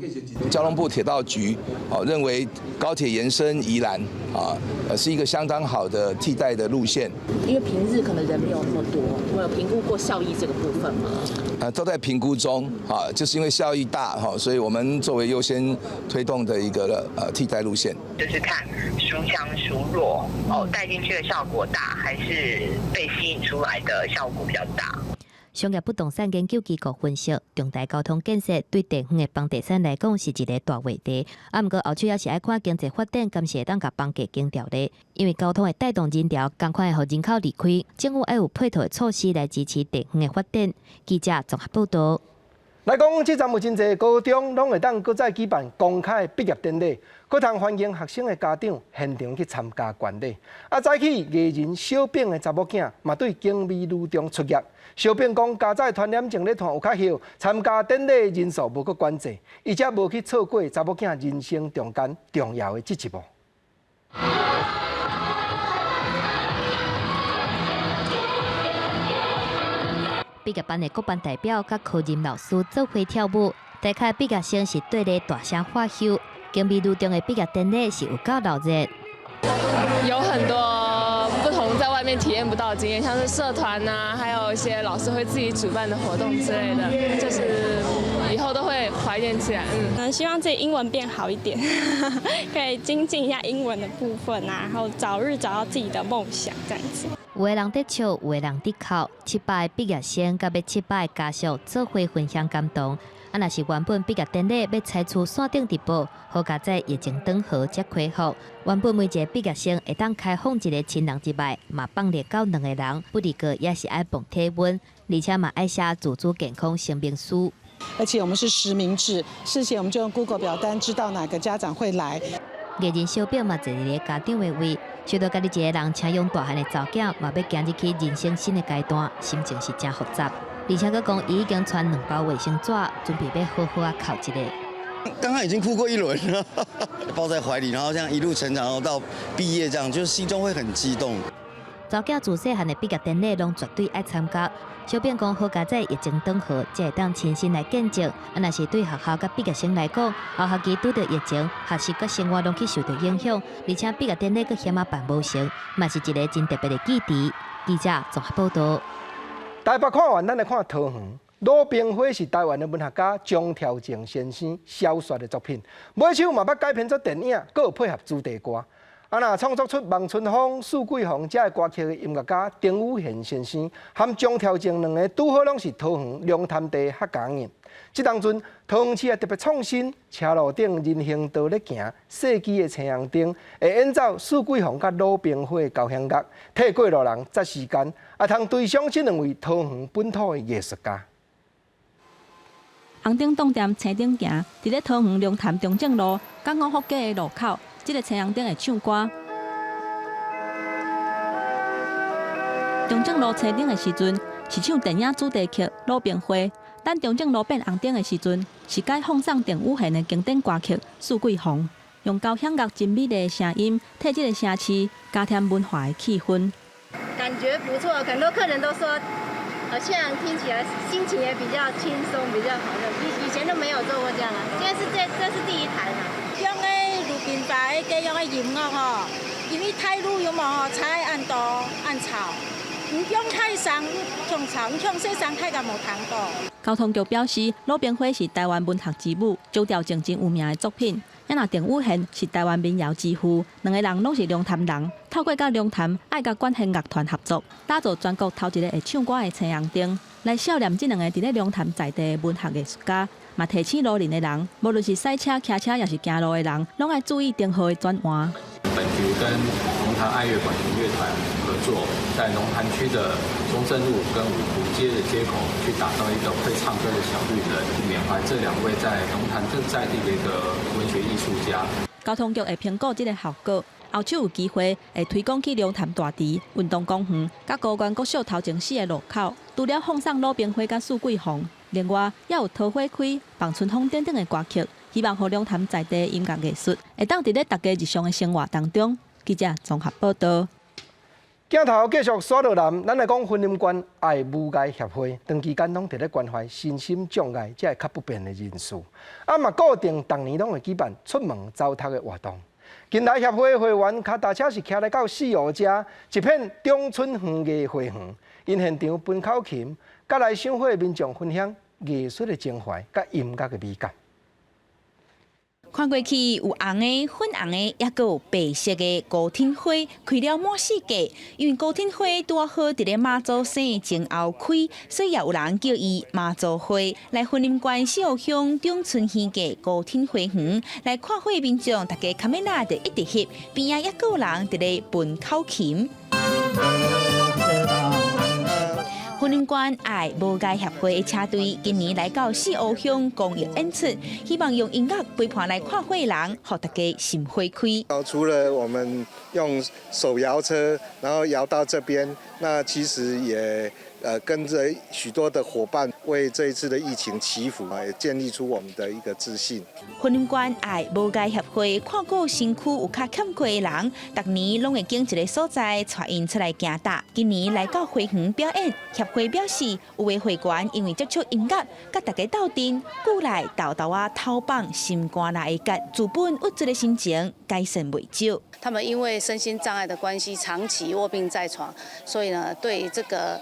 [SPEAKER 20] 交通部鐵道局哦認為高鐵延伸宜蘭啊，是一個相當好的替代的路線。
[SPEAKER 26] 因為平日可能人沒有那麼多，我有評估過效益這個部分嗎？
[SPEAKER 20] 都在評估中，啊，就是因為效益大哈，所以我們作為優先推動的一個替代路線。
[SPEAKER 25] 就是看孰強孰弱哦，帶進去的效果大，還是被吸引出來的效果比較大。
[SPEAKER 12] 商業不動產研究機構分析，重大交通建設對地方的房地產來講是一个大話題。啊，毋過後續猶是愛看經濟發展，敢是會當共房價緊牢咧？因為交通會帶動人潮，仝款會予人口離開，政府愛有配套的措施來支持地方的發展。記者綜合報導。
[SPEAKER 1] 來講，這站有真濟高中攏會當閣再舉辦公開畢業典禮，閣通歡迎學生的家長現場去參加觀禮。啊，早起藝人小炳的查某囝嘛對景美女中出業。小炳講，家在傳染症咧傳有較少，參加典禮人數無閣管制，伊才無去錯過查某囝人生中間重要的這一步。
[SPEAKER 12] 畢業班的各班代表佮科任老師做伙跳舞，大概畢業生是綴咧大聲喝岫。景美女中的畢業典禮是有夠鬧熱，
[SPEAKER 3] 有很多不同在外面體驗不到的經驗，像是社團啊，還有一些老師會自己主辦的活動之類的，就是以後都會懷念起來。
[SPEAKER 4] 嗯，希望自己英文變好一點，可以精進一下英文的部分啊，然後早日找到自己的夢想，這樣子。
[SPEAKER 12] 有的人佇笑，有的人佇哭。700个畢業生佮欲700个家屬做伙分享感動。啊，若是原本畢業典禮欲採取線頂直播，好佳哉疫情轉好才恢復。原本每一個畢業生會當開放一個親人入來，嘛放列到兩個人，不過也是愛磅體溫，而且嘛愛寫自主健康聲明書。
[SPEAKER 6] 而且我們是實名制，事前我們就用 Google 表單知道哪個家長會來。
[SPEAKER 12] 藝人小炳嘛坐佇咧家長的位，想著家己一個人請養大漢的查某囝，嘛欲行入去人生新的階段，心情是誠複雜。而且閣講，伊已經傳兩包衛生紙，準備欲好好仔哭一下。
[SPEAKER 7] 剛剛已經哭過一輪了，抱在懷裡，然後這樣一路成長，然後到畢業，這樣就是心中會很激動。
[SPEAKER 12] 查某囝自細漢的畢業典禮，攏絕對愛參加。小炳講，好佳哉疫情轉好，才會當親身來見證。啊，若是對學校佮畢業生來講，後學期拄著疫情，學習佮生活攏去受著影響，而且畢業典禮閣險仔辦無成，嘛是一個真特別的記憶。記者綜合報導。
[SPEAKER 1] 台北看完，咱來看桃園。魯冰花是台灣的文學家張調靜先生小說的作品，尾手嘛捌改編做電影，閣有配合主題歌。啊，若創作出《望春風》《四季紅》這个歌曲的音樂家丁宇賢先生，和張調靜兩个拄好攏是桃園龍潭地客家人。這當陣，桃園市也特別創新，車路頂人行道咧行，細支的青紅燈會演奏《四季紅》佮魯冰花的交響樂，替過路人節時間，也通追賞這兩位桃園本土的藝術家。
[SPEAKER 2] 紅燈當店青燈行，佇咧桃園龍潭中正路佮五福街的路口，這个青紅燈會唱歌。中正路青燈的時陣，是唱電影主題曲《魯冰花》；等中正路變紅燈的時陣，是改放送鄭宇賢的經典歌曲《四季紅》，用交響樂真美麗的聲音，替這个城市加添文化的氣氛。
[SPEAKER 21] 感覺不錯，很多客人都說，好像聽起來心情也比較輕鬆，比較好。以前都沒有做過這樣啊，現在是這是第一台嘛。
[SPEAKER 22] 用个魯冰花的用个音樂吼，因為台語有無吼，才愛按多按吵，毋用太聲強吵，毋用細聲太個無聽到。
[SPEAKER 2] 交通局表示，魯冰花是台灣文學之母張調靜真有名的作品。啊，若鄭宇賢是台灣民謠之父，兩个人攏是龍潭人，透過佮龍潭愛樂管弦樂團合作，打造全國頭一个會唱歌的青紅燈，來悼念這兩個佇咧龍潭在地的文學藝術家。嘛提醒路人的人，無論是駛車、騎車，抑是行路的人，攏愛注意燈號的轉換。
[SPEAKER 23] 本局跟龍潭愛樂管弦樂團合作，在龍潭區的中正路跟五福街的街口，去打造一個會唱歌的小綠人，緬懷這兩位在龍潭鎮在地的一個文學藝術家。
[SPEAKER 2] 交通局會評估這个效果，後續有機會會推廣去龍潭大池、運動公園、佮高原國小頭前四个路口。除了放送魯冰花佮四季紅，另外也有桃花開、望春風等等的歌曲，希望予龍潭在地的音樂藝術會當佇咧大家日常的生活當中。記者綜合報導。
[SPEAKER 1] 鏡頭繼續紲落南，咱來講雲林縣愛無礙協會，長期間攏佇咧關懷身心障礙這个較不便的人士，啊嘛固定逐年攏會舉辦出門走讀的活動。近來協會會員跤踏車是騎來到四湖遮一片中春園藝花園，𪜶現場彈口琴，佮來賞花的民眾分享藝術的情懷佮音樂的美感。
[SPEAKER 28] 看過去有紅的、粉紅的，抑閣有白色的孤挺花，開了滿四界。因為孤挺花拄好佇咧媽祖生前後開，所以也有人叫伊媽祖花。來雲林縣四湖鄉長春園藝孤挺花園來看花民眾，大家較欲若就一直翕，邊仔抑閣有人佇咧彈口琴。雲林縣愛無礙協會的車隊今年來到四湖鄉公益演出，希望用音樂陪伴來看火的人，予大家心花開。
[SPEAKER 5] 除了我們用手搖車，然後搖到這邊，那其實也跟着許多的夥伴為這一次的疫情祈福啊，也建立出我們的一個自信。
[SPEAKER 28] 雲林縣愛無礙協會看顧身軀有較欠缺的人，逐年攏會揀一个所在帶𪜶出來行踏。今年來到花園表演，協會表示有的會員因為接觸音樂，佮大家鬥陣，鼓勵沓沓仔透放心肝內的結，自本鬱卒的心情改善袂少。
[SPEAKER 9] 他們因為身心障礙的關係，長期臥病在床，所以呢，對這個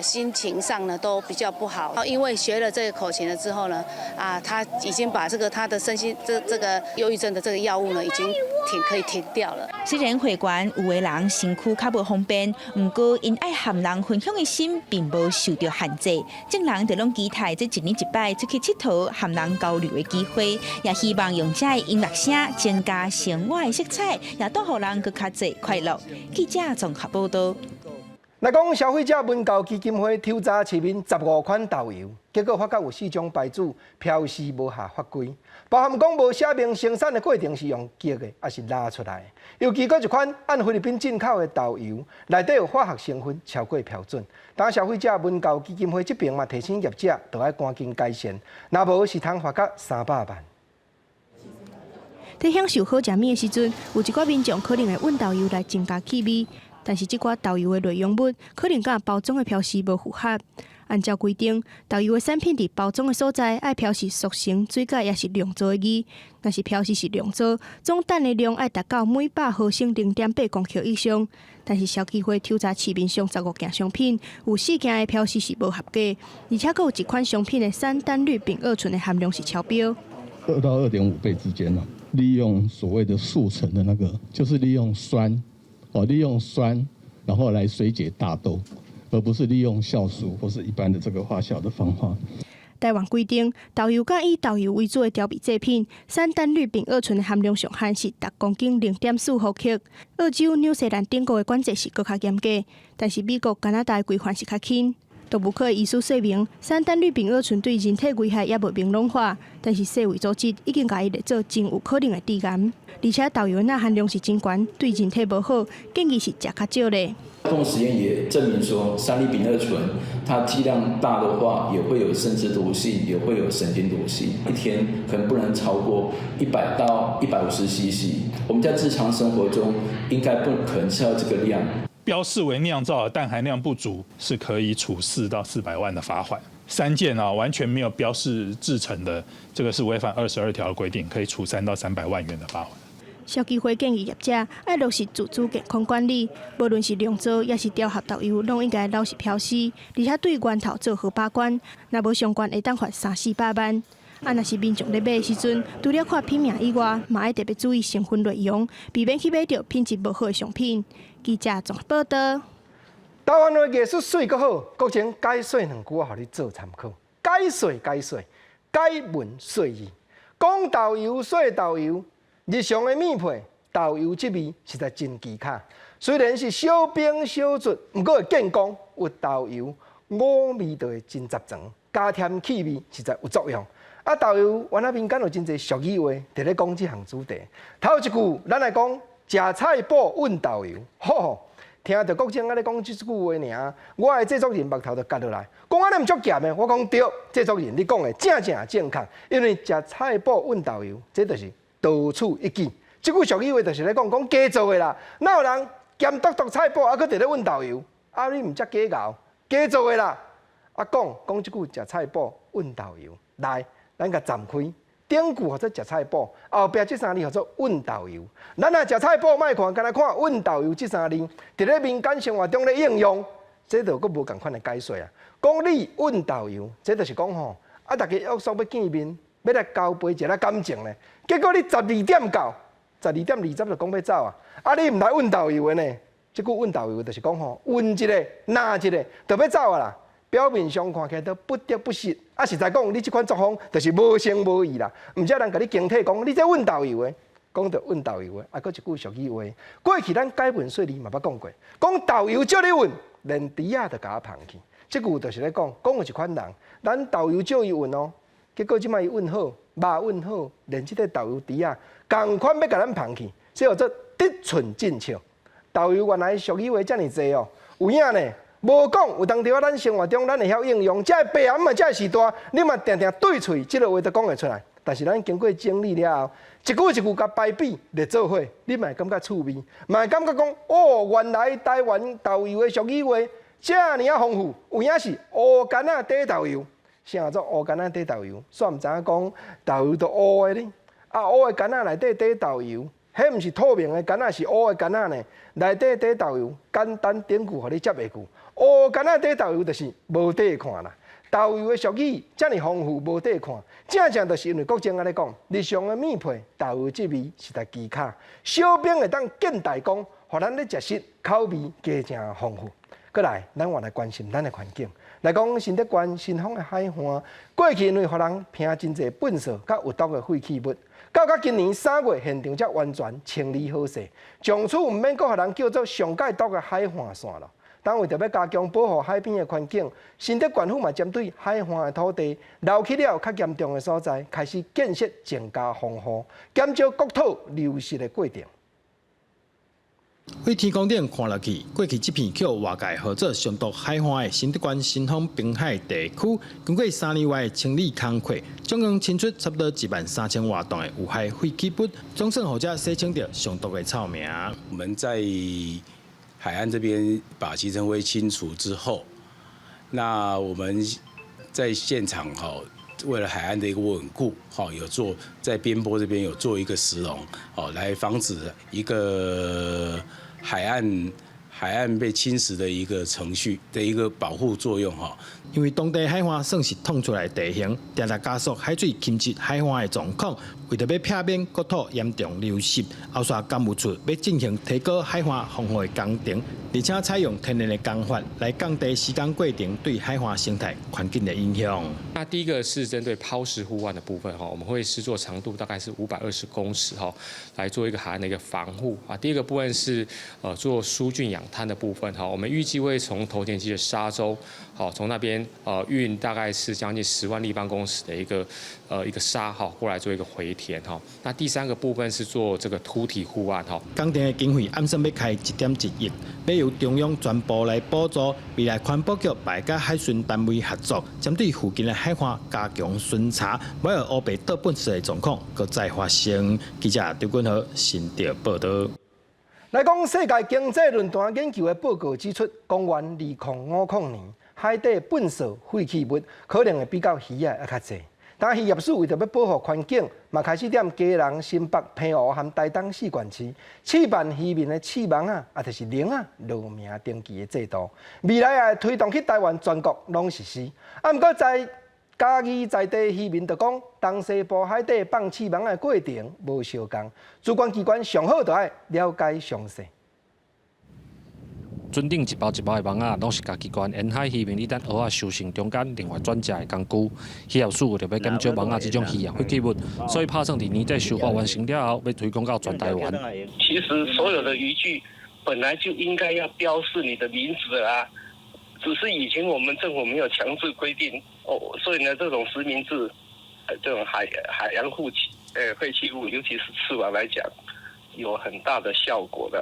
[SPEAKER 9] 心情上呢都比較不好。因為學了這個口琴了之後呢，啊，他已經把這個他的身心這個憂鬱症的這個藥物呢，已經停可以停掉了。
[SPEAKER 28] 雖然會員有的人身軀較無方便，毋過𪜶愛和人分享的心並無受著限制。眾人就攏期待這一年一擺出去𨑨迌和人交流的機會，也希望用這音樂聲增加生活的色彩，也帶予人閣較濟快樂。記者綜合報道。
[SPEAKER 1] 來講消費者文教基金會抽查市面15款豆油，結果發覺有四種牌子標示無合法規，包含講無寫明生產的過程是用壓的，抑是拉出來。尤其閣一款按菲律賓進口的豆油，內底有化學成分超過標準。但消費者文教基金會這邊嘛提醒業者，著愛趕緊改善，若無是通罰到300萬。
[SPEAKER 10] 佇享受好食物的時陣，有一寡民眾可能會抡豆油來增加氣味，但是這寡豆油的內容物可能佮包裝的標示無符合。按照規定，豆油的產品佇包裝的所在愛標示速成、水解抑是濃糟的字。若是標示是濃糟，總氮的量愛達到每百毫升0.8公克以上。但是消基會抽查市面上15件商品，有四件的標示是無合格，而且閣有一款商品的三單氯丙二醇的含量是超標。
[SPEAKER 11] 2到2.5倍之間呢。利用所謂的速成的那個，就是利用酸，哦，利用酸，然後來水解大豆，而不是利用酵素或是一般的這個發酵的方法。
[SPEAKER 10] 台灣規定，豆油佮以豆油為主的調味製品，三單氯丙二醇的含量上限是逐公斤0.4毫克。澳洲、紐西蘭等國的管制是閣較嚴格，但是美國、加拿大的規範是較輕。動物科的醫師說明，三單氯丙二醇對人體危害猶未明朗化，但是世衛組織已經共伊列做真有可能的致癌，而且豆油的鈉含量是真懸，對人體無好，建議是食較少咧。
[SPEAKER 13] 動物實驗也證明說，三氯丙二醇它劑量大的話，也會有生殖毒性，也會有神經毒性。一天可能不能超過100到150 CC。我們在日常生活中應該不可能吃到這個量。
[SPEAKER 14] 標示為釀造的氮含量不足，是可以處4到400萬的罰款。三件啊，完全沒有標示製成的，這個是違反22條的規定，可以處3到300萬元的罰款。
[SPEAKER 10] 消基會建議業者愛落實自主健康管理，無論是濃糟抑是調和豆油，攏應該老實標示，而且對源頭做好把關。若無相關，會當罰三四百萬。啊，若是民眾咧買的時陣，除了看品名以外，嘛愛特別注意成分內容，避免去買著品質無好的商品。記者綜合報道。
[SPEAKER 1] 台灣的藝術媠閣好，國情解說兩句，予你做參考。解說解說，解文說字，講豆油說豆油，日常的麵配豆油這味實在真奇巧。雖然是小兵小卒，毋過會見講有豆油，五味就會真雜傱，加添氣味實在有作用。啊，豆油原來民間有真濟俗語話，佇咧講這項主題。頭一句，咱來講食菜脯抡豆油，吼吼，聽著國政按呢講這句話爾，我的製作人目頭就結落來，講按呢毋足鹹的，我講對，製作人你講的正正正確，因為食菜脯抡豆油，這就是多此一舉。這句俗語話就是咧講講假做的啦，哪有人鹹篤篤菜脯，啊，閣佇咧抡豆油？啊，你毋才假𠢕，假做的啦。啊，講講這句食菜脯抡豆油，來，咱共暫開。頂句號做食菜脯，後壁這三字號做抡豆油。咱若食菜脯，莫看，干焦看抡豆油這三字，佇咧民間生活中咧應用，這就閣無仝款的解說啊。講你抡豆油，這就是講吼，啊，大家約束欲見面，欲來交杯一下感情咧。結果你12點到，12點20就講欲走啊，啊，你毋來抡豆油的呢？這句抡豆油就是講吼，抡一个，若一个，就欲走啊啦。表面上看起來都不得不實，啊，實在講你這款作風就是無情無義啦。毋才人共你警惕講，你這抡豆油的，講著抡豆油的，啊，閣一句俗語話。過去咱解文說字嘛捌講過，講豆油借你抡，連豬仔都共我捧去。這句就是咧講，講有一款人，咱豆油借伊運哦，結果這擺伊運好，肉運好，連這個豆油豬仔仝款欲共咱捧去，這叫做得寸進尺。豆油原來俗語話遮爾濟哦，有影呢？無講有當時仔咱生活中咱會曉應用，這个白頷嘛，這个時代，你嘛定定對喙，這个話都講會出來。但是咱經過整理了後，一句一句共排比列做伙，你嘛會感覺趣味，嘛會感覺講哦，原來台灣豆油的俗語話遮爾仔豐富，有影是烏柑仔底豆油，啥叫做烏柑仔底豆油？煞毋知影講豆油都烏的呢？啊，烏的柑仔內底底豆油，彼毋是透明的柑仔，是烏的柑仔呢？內底底豆油，簡單典故予你接下句。烏柑仔底豆油就是無底看啦。豆油的俗語遮爾豐富，無底看，正正就是因為國政按呢講，日常的麵配豆油這味實在奇巧，小兵會當見大功，予咱咧食食口味加誠豐富。閣來，咱嘛來關心咱的環境。來講新竹縣新豐的海岸，過去因為予人拋真濟糞埽佮有毒的廢棄物，到甲今年三月現場才完全清理好勢，從此毋免閣予人叫做上蓋毒的海岸線囉。但為著欲加強保護海邊的環境，新竹縣府嘛針對海岸的土地漏去了較嚴重的所在，開始建設增加防護，減少國土流失的過程。
[SPEAKER 8] 對天空頂看落去，過去這片予外界號做上毒海岸的新竹縣新豐濱海地區，經過三年外的清理工課，總共清出差不多一萬三千外噸的有害廢棄物，總算予遮洗清著上毒的臭名。
[SPEAKER 15] 我們在海岸這邊把集塵灰清除之後，那我們在現場哈，為了海岸的一個穩固，哈，有做在邊坡這邊有做一個石籠，哦，來防止一個海岸被侵蝕的一個程序的一個保護作用，哈。
[SPEAKER 8] 因為當地海岸算是湍出來的地形，定定加速海水侵蝕海岸的狀況。為著欲避免國土嚴重流失，後續工務處欲進行提高海岸防護的工程，而且採用天然的工法來降低施工過程對海岸生態環境的影響。
[SPEAKER 16] 那第一個是針對拋石護岸的部分哈，我們會施作長度大概是520公尺哈，來做一個海岸的一個防護啊。第二個部分是做疏浚養灘的部分哈，我們預計會從頭前溪的沙洲，好從那邊運大概是將近10萬立方公尺的一個沙哈過來做一個回填哈。那第三個部分是做這個凸體護岸哈。
[SPEAKER 8] 工程的經費按算欲開1.1億，欲由中央全部來補助。未來環保局會佮海巡單位合作，針對附近的海岸加強巡查，莫予烏白倒糞埽的狀況閣再發生。記者張君豪新竹報導。
[SPEAKER 1] 來講世界經濟論壇研究的報告指出，公元2050年，海底糞埽廢棄物可能會比較魚仔猶較濟。但漁業署為著欲保護環境，嘛開始踮基隆、新北、澎湖和台東四縣市試辦漁民的刺網仔，啊，就是鈴仔落名登記的制度。未來也會推動去台灣全國攏實施。啊，毋過在嘉義在地漁民就講，東西部海底放刺網的過程無相仝，主管機關上好就愛了解詳細。
[SPEAKER 17] 船頂一包一包的網仔，攏是嘉義縣沿海漁民佇等蚵仔收成中間另外轉食的工具。漁業署為著欲減少網仔這種漁業廢棄物，所以拍算佇年底收穫完成了後，欲推廣到全台灣。
[SPEAKER 18] 其實所有的漁具本來就應該要標示你的名字啊，只是以前我們政府沒有強制規定哦，所以呢，這種實名制，這種海洋廢棄物，尤其是刺網來講，有很大的效果的。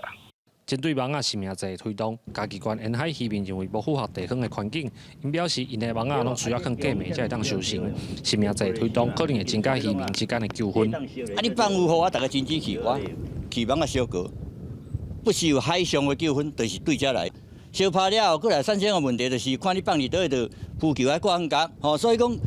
[SPEAKER 17] 針對網仔實名制的推動，嘉義縣沿海漁民認為無符合地方的環境，𪜶表示𪜶的網仔攏需要囥過暝才會當收成。實名制推動可能會增加漁民之間的糾紛。
[SPEAKER 7] 啊，你放有予啊，逐家真子去我去網仔相告，不是有海上的糾紛，就是對遮來。相拍了後，閣來產生的問題，就是看你放佇佗位，就浮球愛掛遠角，吼，所以講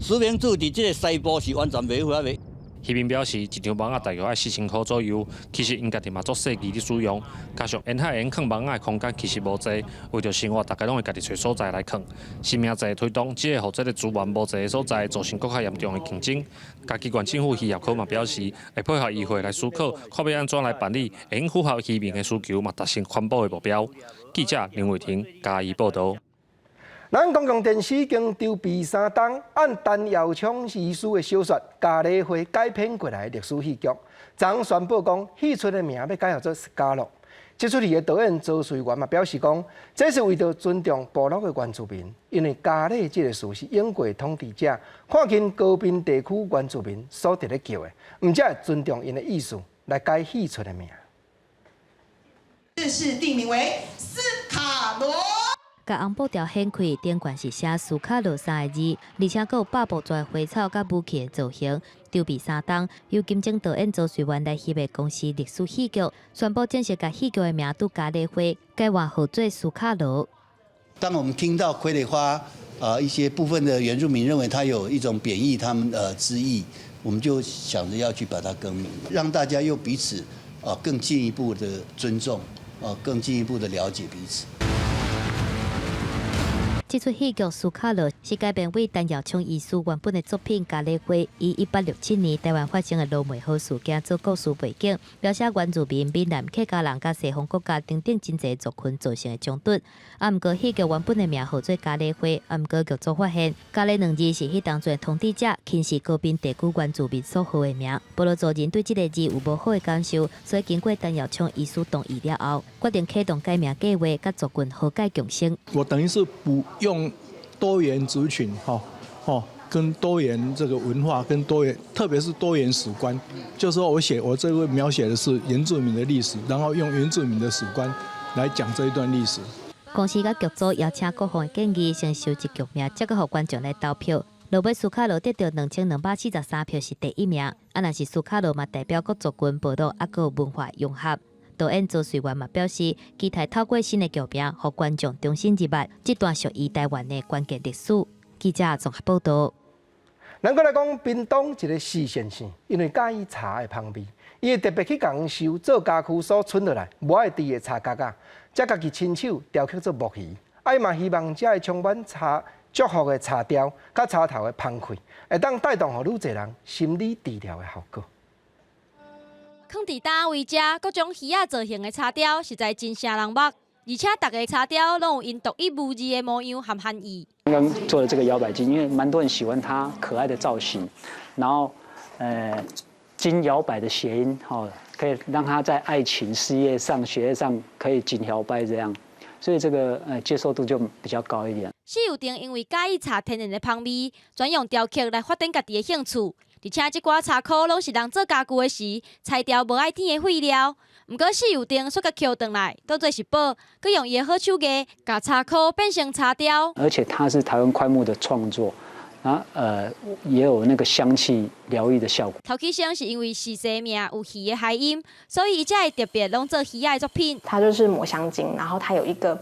[SPEAKER 7] 實名制佇這個西部是完全袂符合的。
[SPEAKER 17] 漁民表示，一張網仔大約愛4000箍左右，其實𪜶家己嘛足細膩佇使用，加上沿海會用囥網仔的空間其實無濟，為著生活，逐家攏會家己揣所在來囥。實名制推動，只會予這个資源無濟的所在造成閣較嚴重的競爭。嘉義縣政府漁業科嘛表示，會配合議會來思考，看欲按怎來辦理，會用符合漁民的需求，嘛達成環保的目標。記者林偉婷嘉義報導。
[SPEAKER 1] 咱公共電視已經籌備三冬，按陳耀昌醫師的小說《咖喱花》改編過來的歷史戲劇，昨昏宣布講，戲出的名欲改號做《斯嘉樂》。這齣戲的導演周瑞元嘛表示講，這是為著尊重部落的原住民，因為咖喱這個詞是英國統治者看輕高濱地區原住民所佇咧叫的，毋才會尊重𪜶的意思來改戲出的名。
[SPEAKER 3] 正式定名為斯卡羅。
[SPEAKER 12] 共紅布條掀開，頂懸是寫斯卡羅三个字，而且閣有百步蛇花草佮武器的造型。籌備3冬，由金鐘導演周瑞元來翕的公視歷史戲劇，宣布正式共戲劇的名拄咖喱花改換號做斯卡羅。
[SPEAKER 4] 當我們聽到傀儡花，一些部分的原住民認為它有一種貶義他們之意，我們就想着要去把它更名，讓大家又彼此更進一步的尊重，更進一步的了解彼此。
[SPEAKER 12] 這齣戲劇《斯卡羅》是改編為陳耀聰醫師原本的作品《咖喱花》，以1867年台灣發生的羅眉河事件做故事背景，描寫原住民閩南客家人佮西方國家等等真濟族群造成的衝突。啊，毋過戲劇原本的名號做《咖喱花》，啊，毋過劇組發現“咖喱”兩字是彼當陣統治者輕視高濱地區原住民所號的名，部落族人對這个字有無好的感受，所以經過陳耀聰醫師同意了後，決定啟動改名計劃，佮族群和解共生。
[SPEAKER 19] 我等於是補用多元族群，哈，哦，跟多元這個文化，跟多元，特別是多元史觀，就是說我寫我這個描寫的是原住民的歷史，然後用原住民的史觀來講這一段歷史。
[SPEAKER 12] 公視佮劇組邀請各方的建議，先收集劇名，才閣予觀眾來投票。落尾斯卡羅得著2243票是第一名，啊，若是斯卡羅嘛代表各族群部落猶閣文化融合。導演周瑞元嘛表示，期待透過新的劇名，予觀眾重新入捌這段屬於台灣的關鍵歷史。記者綜合報導。
[SPEAKER 1] 咱閣來講屏東一个四先生，因為佮意茶的芳味，伊會特別去共收做家具所剩落來無愛挃的茶角仔，才家己親手雕刻做木魚。啊，伊嘛希望這个充滿茶祝福的茶雕，佮茶頭的芳氣，會當帶動予愈濟人心理治療的效果。
[SPEAKER 20] 囥佇佗位遮各種魚仔造型的茶雕，實在真爍人目，而且逐个茶雕攏有𪜶獨一無二的模樣和含義。
[SPEAKER 24] 剛剛做的這個搖擺金，因為蠻多人喜歡它可愛的造型，然後，金搖擺的諧音，吼，可以讓他在愛情、事業上、學業上可以金搖擺這樣，所以這個接受度就比較高一點。
[SPEAKER 20] 施幼定因為佮意茶天然的芳味，專用雕刻來發展家己的興趣。而且這寡茶箍攏是人做家具的時，裁掉無愛甜的廢料。毋過施幼定煞共抾轉來，當做是寶，閣用伊的好手藝，共茶箍變成茶雕。
[SPEAKER 24] 而且它是台灣檜木的創作，啊也有那個香氣療癒的效果。
[SPEAKER 20] 頭起先是因為四世名有魚的諧音，所以伊才會特別攏做魚仔的作品。
[SPEAKER 25] 它就是抹香鯨，然後它有一個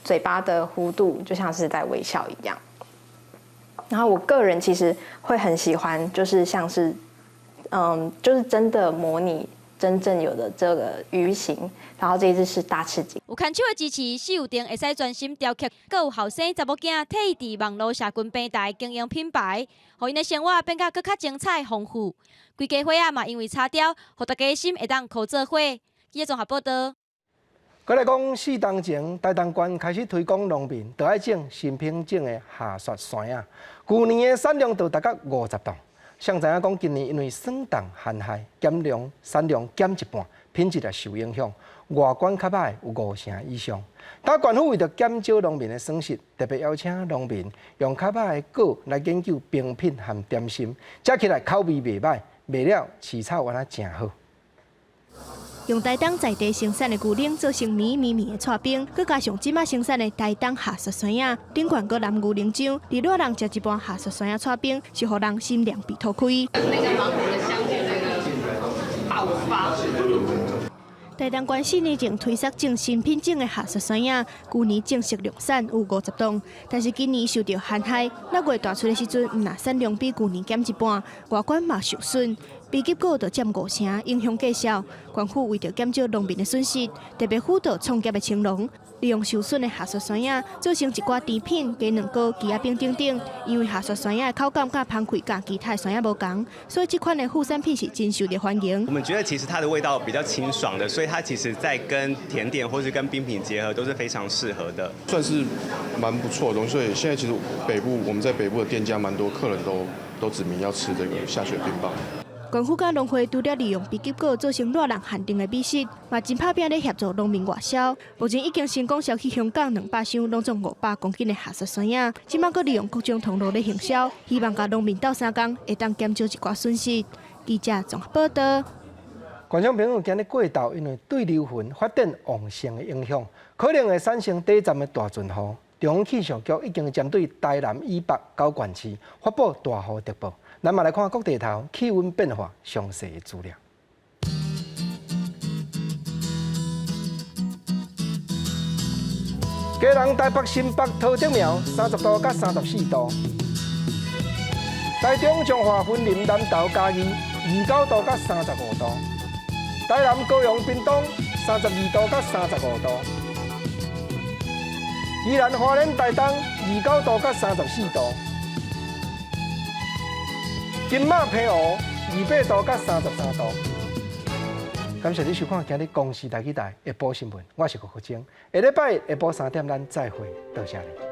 [SPEAKER 25] 嘴巴的弧度，就像是在微笑一樣。然後我個人其實會很喜歡，就是像是，就是真的模擬真正有的這個魚形，然後這一隻是大翅鯨。
[SPEAKER 20] 有牽手的支持，施幼定會使專心雕刻，閣有後生查某囝替伊佇網路社群平台經營品牌，予𪜶的生活變甲閣較精彩豐富。規家伙仔嘛，因為茶雕，予大家心會當箍做伙。記者綜合報道。
[SPEAKER 1] 閣來講，4冬前，台東縣開始推廣農民著愛種新品種的夏雪山仔。舊年的產量就達到50擔。誰知影講今年因為霜凍旱害，減量產量減一半，品質也受影響。外觀較䆀有五成以上。但縣府為著減少農民的損失，特別邀請農民用較䆀的果來研究冰品和點心，食起來口味袂䆀，賣了市草原來誠好。
[SPEAKER 10] 用台東在地生產的牛奶做成綿綿綿的剉冰，閣加上這馬生產的台東夏雪山仔，頂懸閣藍牛奶漿，佇熱人食一半夏雪山仔剉冰，是予人心涼鼻吐開。
[SPEAKER 26] 那個芒果的香氣，那個爆發。
[SPEAKER 10] 台東縣4年前推捒種新品種的夏雪山仔，舊年正式量產有50噸，但是今年受著旱害，6月大出的時陣，毋但產量比舊年減一半，外觀嘛受損。比結果就佔五成，影響價銷。縣府為著減少農民的損失，特別輔導創業的青農，利用受損的夏雪山仔做成一寡甜品、雞卵糕、枝仔餅等等。因為夏雪山仔的口感佮芳氣佮其他的山仔無仝，所以這款的副產品是真受著歡迎。
[SPEAKER 27] 我們覺得其實它的味道比較清爽的，所以它其實在跟甜點或是跟冰品結合都是非常適合的。
[SPEAKER 29] 算是蠻不錯的東西，所以現在其實北部我們在北部的店家蠻多客人都指明要吃這個夏雪冰棒。
[SPEAKER 10] 縣府佮農會除了利用荸吉果做成熱人限定的美食，嘛真拍拚咧協助農民外銷。目前已經成功銷去香港200箱，攏總500公斤的下雪山仔。這擺閣利用各種通路咧行銷，希望共農民鬥相共，會當減少一寡損失。記者綜合報導。
[SPEAKER 1] 觀眾朋友，今日過晝因為對流雲發展旺盛的影響，可能會產生短暫的大陣雨。中央氣象局已經針對台南以北九縣市發布大雨特報。咱嘛來看各地頭氣溫變化詳細的資料。基隆、台北、新北、桃竹苗30度到34度；台中、彰化、雲林、南投、嘉義29度到35度；台南、高雄、屏東32度到35度；宜蘭、花蓮、台東29度到34度；金馬、澎湖28度到33度。感謝你收看今日公視台語台下晡新聞，我是郭國晶。下禮拜下晡3點，咱再會，多謝你。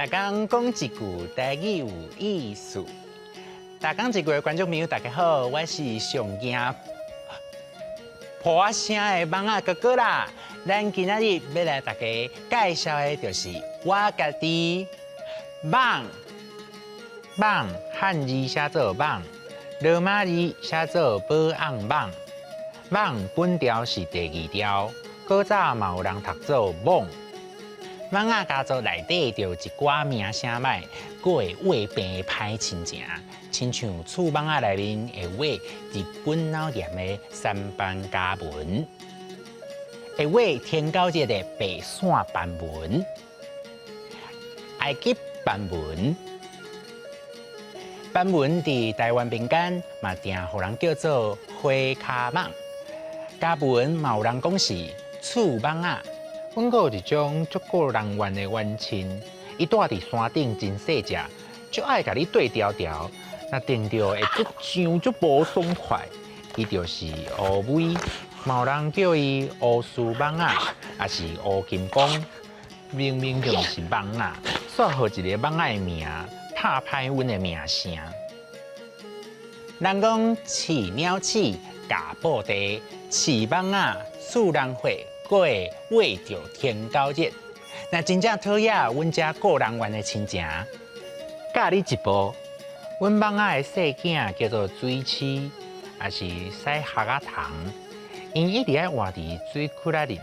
[SPEAKER 2] 逐工講一句台語有意思。逐工一句的觀眾朋友，大家好，我是上驚破聲的蠓仔哥哥啦。咱今仔日欲來大家介紹的，就是我家己蠓。蠓漢字寫做蠓，羅馬字寫做保甕蠓。蠓本調是第二調，古早嘛有人讀做蠓。蠓仔家族內底就有一寡名聲䆀，閣會畫病的歹親情，親像刺蠓仔內面會畫日本腦炎的三斑家紋，會畫天狗節的白線斑紋，埃及斑紋。斑紋佇台灣民間嘛，定予人叫做花跤蠓。家紋嘛有人講是刺蠓仔。阮閣有一種足顧人怨的冤親，伊蹛佇山頂真細隻，足愛共你對調調，若定著會足癢足無爽快。伊就是烏龜，嘛有人叫伊烏鬚蠓仔，抑是烏金剛。明明就毋是蠓仔，煞予一個蠓仔的名，拍歹阮的名聲。人講飼鳥鼠，咬布袋，飼蠓仔，刺人血。閣會畫著天狗日，若真正討厭阮遮顧人怨的親情，教你一步，阮蠓仔的細囝叫做水鼠，抑是屎礐仔蟲，𪜶一直愛活佇水窟仔裡。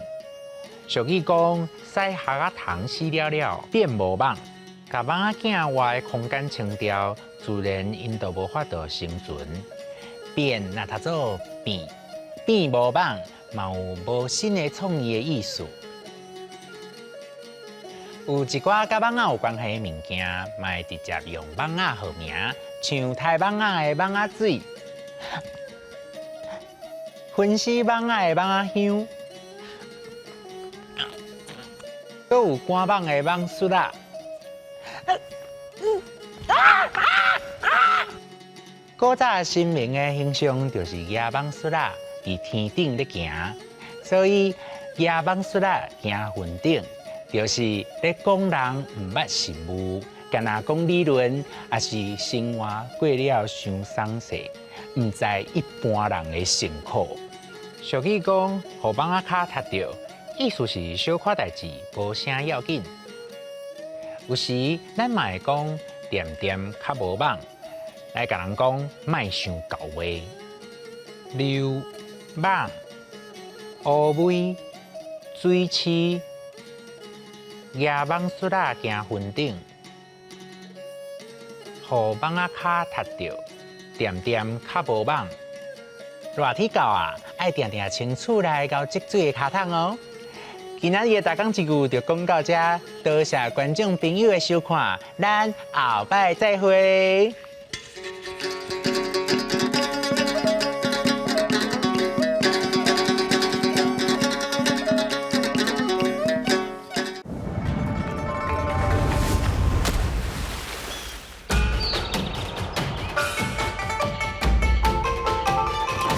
[SPEAKER 2] 俗語講，屎礐仔蟲死了了變無蠓，共蠓仔囝活的空間清掉，自然𪜶就無法度生存。變若讀做變，變無蠓。嘛有無新的創意的意思。有一寡佮蠓仔有關係的物件，嘛會直接用蠓仔號名，像刣蠓仔的蠓仔水，熏死蠓仔的蠓仔香，閣有趕蠓的蠓術仔。古早神明的形象就是蜈蠓術仔。佇天頂咧行，所以蜈蠓術仔行雲頂，就是咧講人毋捌實務，干焦講理論，抑是生活過了傷鬆勢，毋知一般人的辛苦。俗語講，予蠓仔跤踢著，意思是小可代誌，無啥要緊。有時咱嘛會講，恬恬較無蠓，來共人講莫傷厚話。溜蠓、烏尾、水鼠、蜈蠓術仔行雲頂，予蠓仔跤踢著，恬恬較無蠓。熱天到啊，愛定定清厝內𠢕積水的跤桶哦。今仔日的逐工一句就講到這，多謝觀眾朋友的收看，咱後擺再會。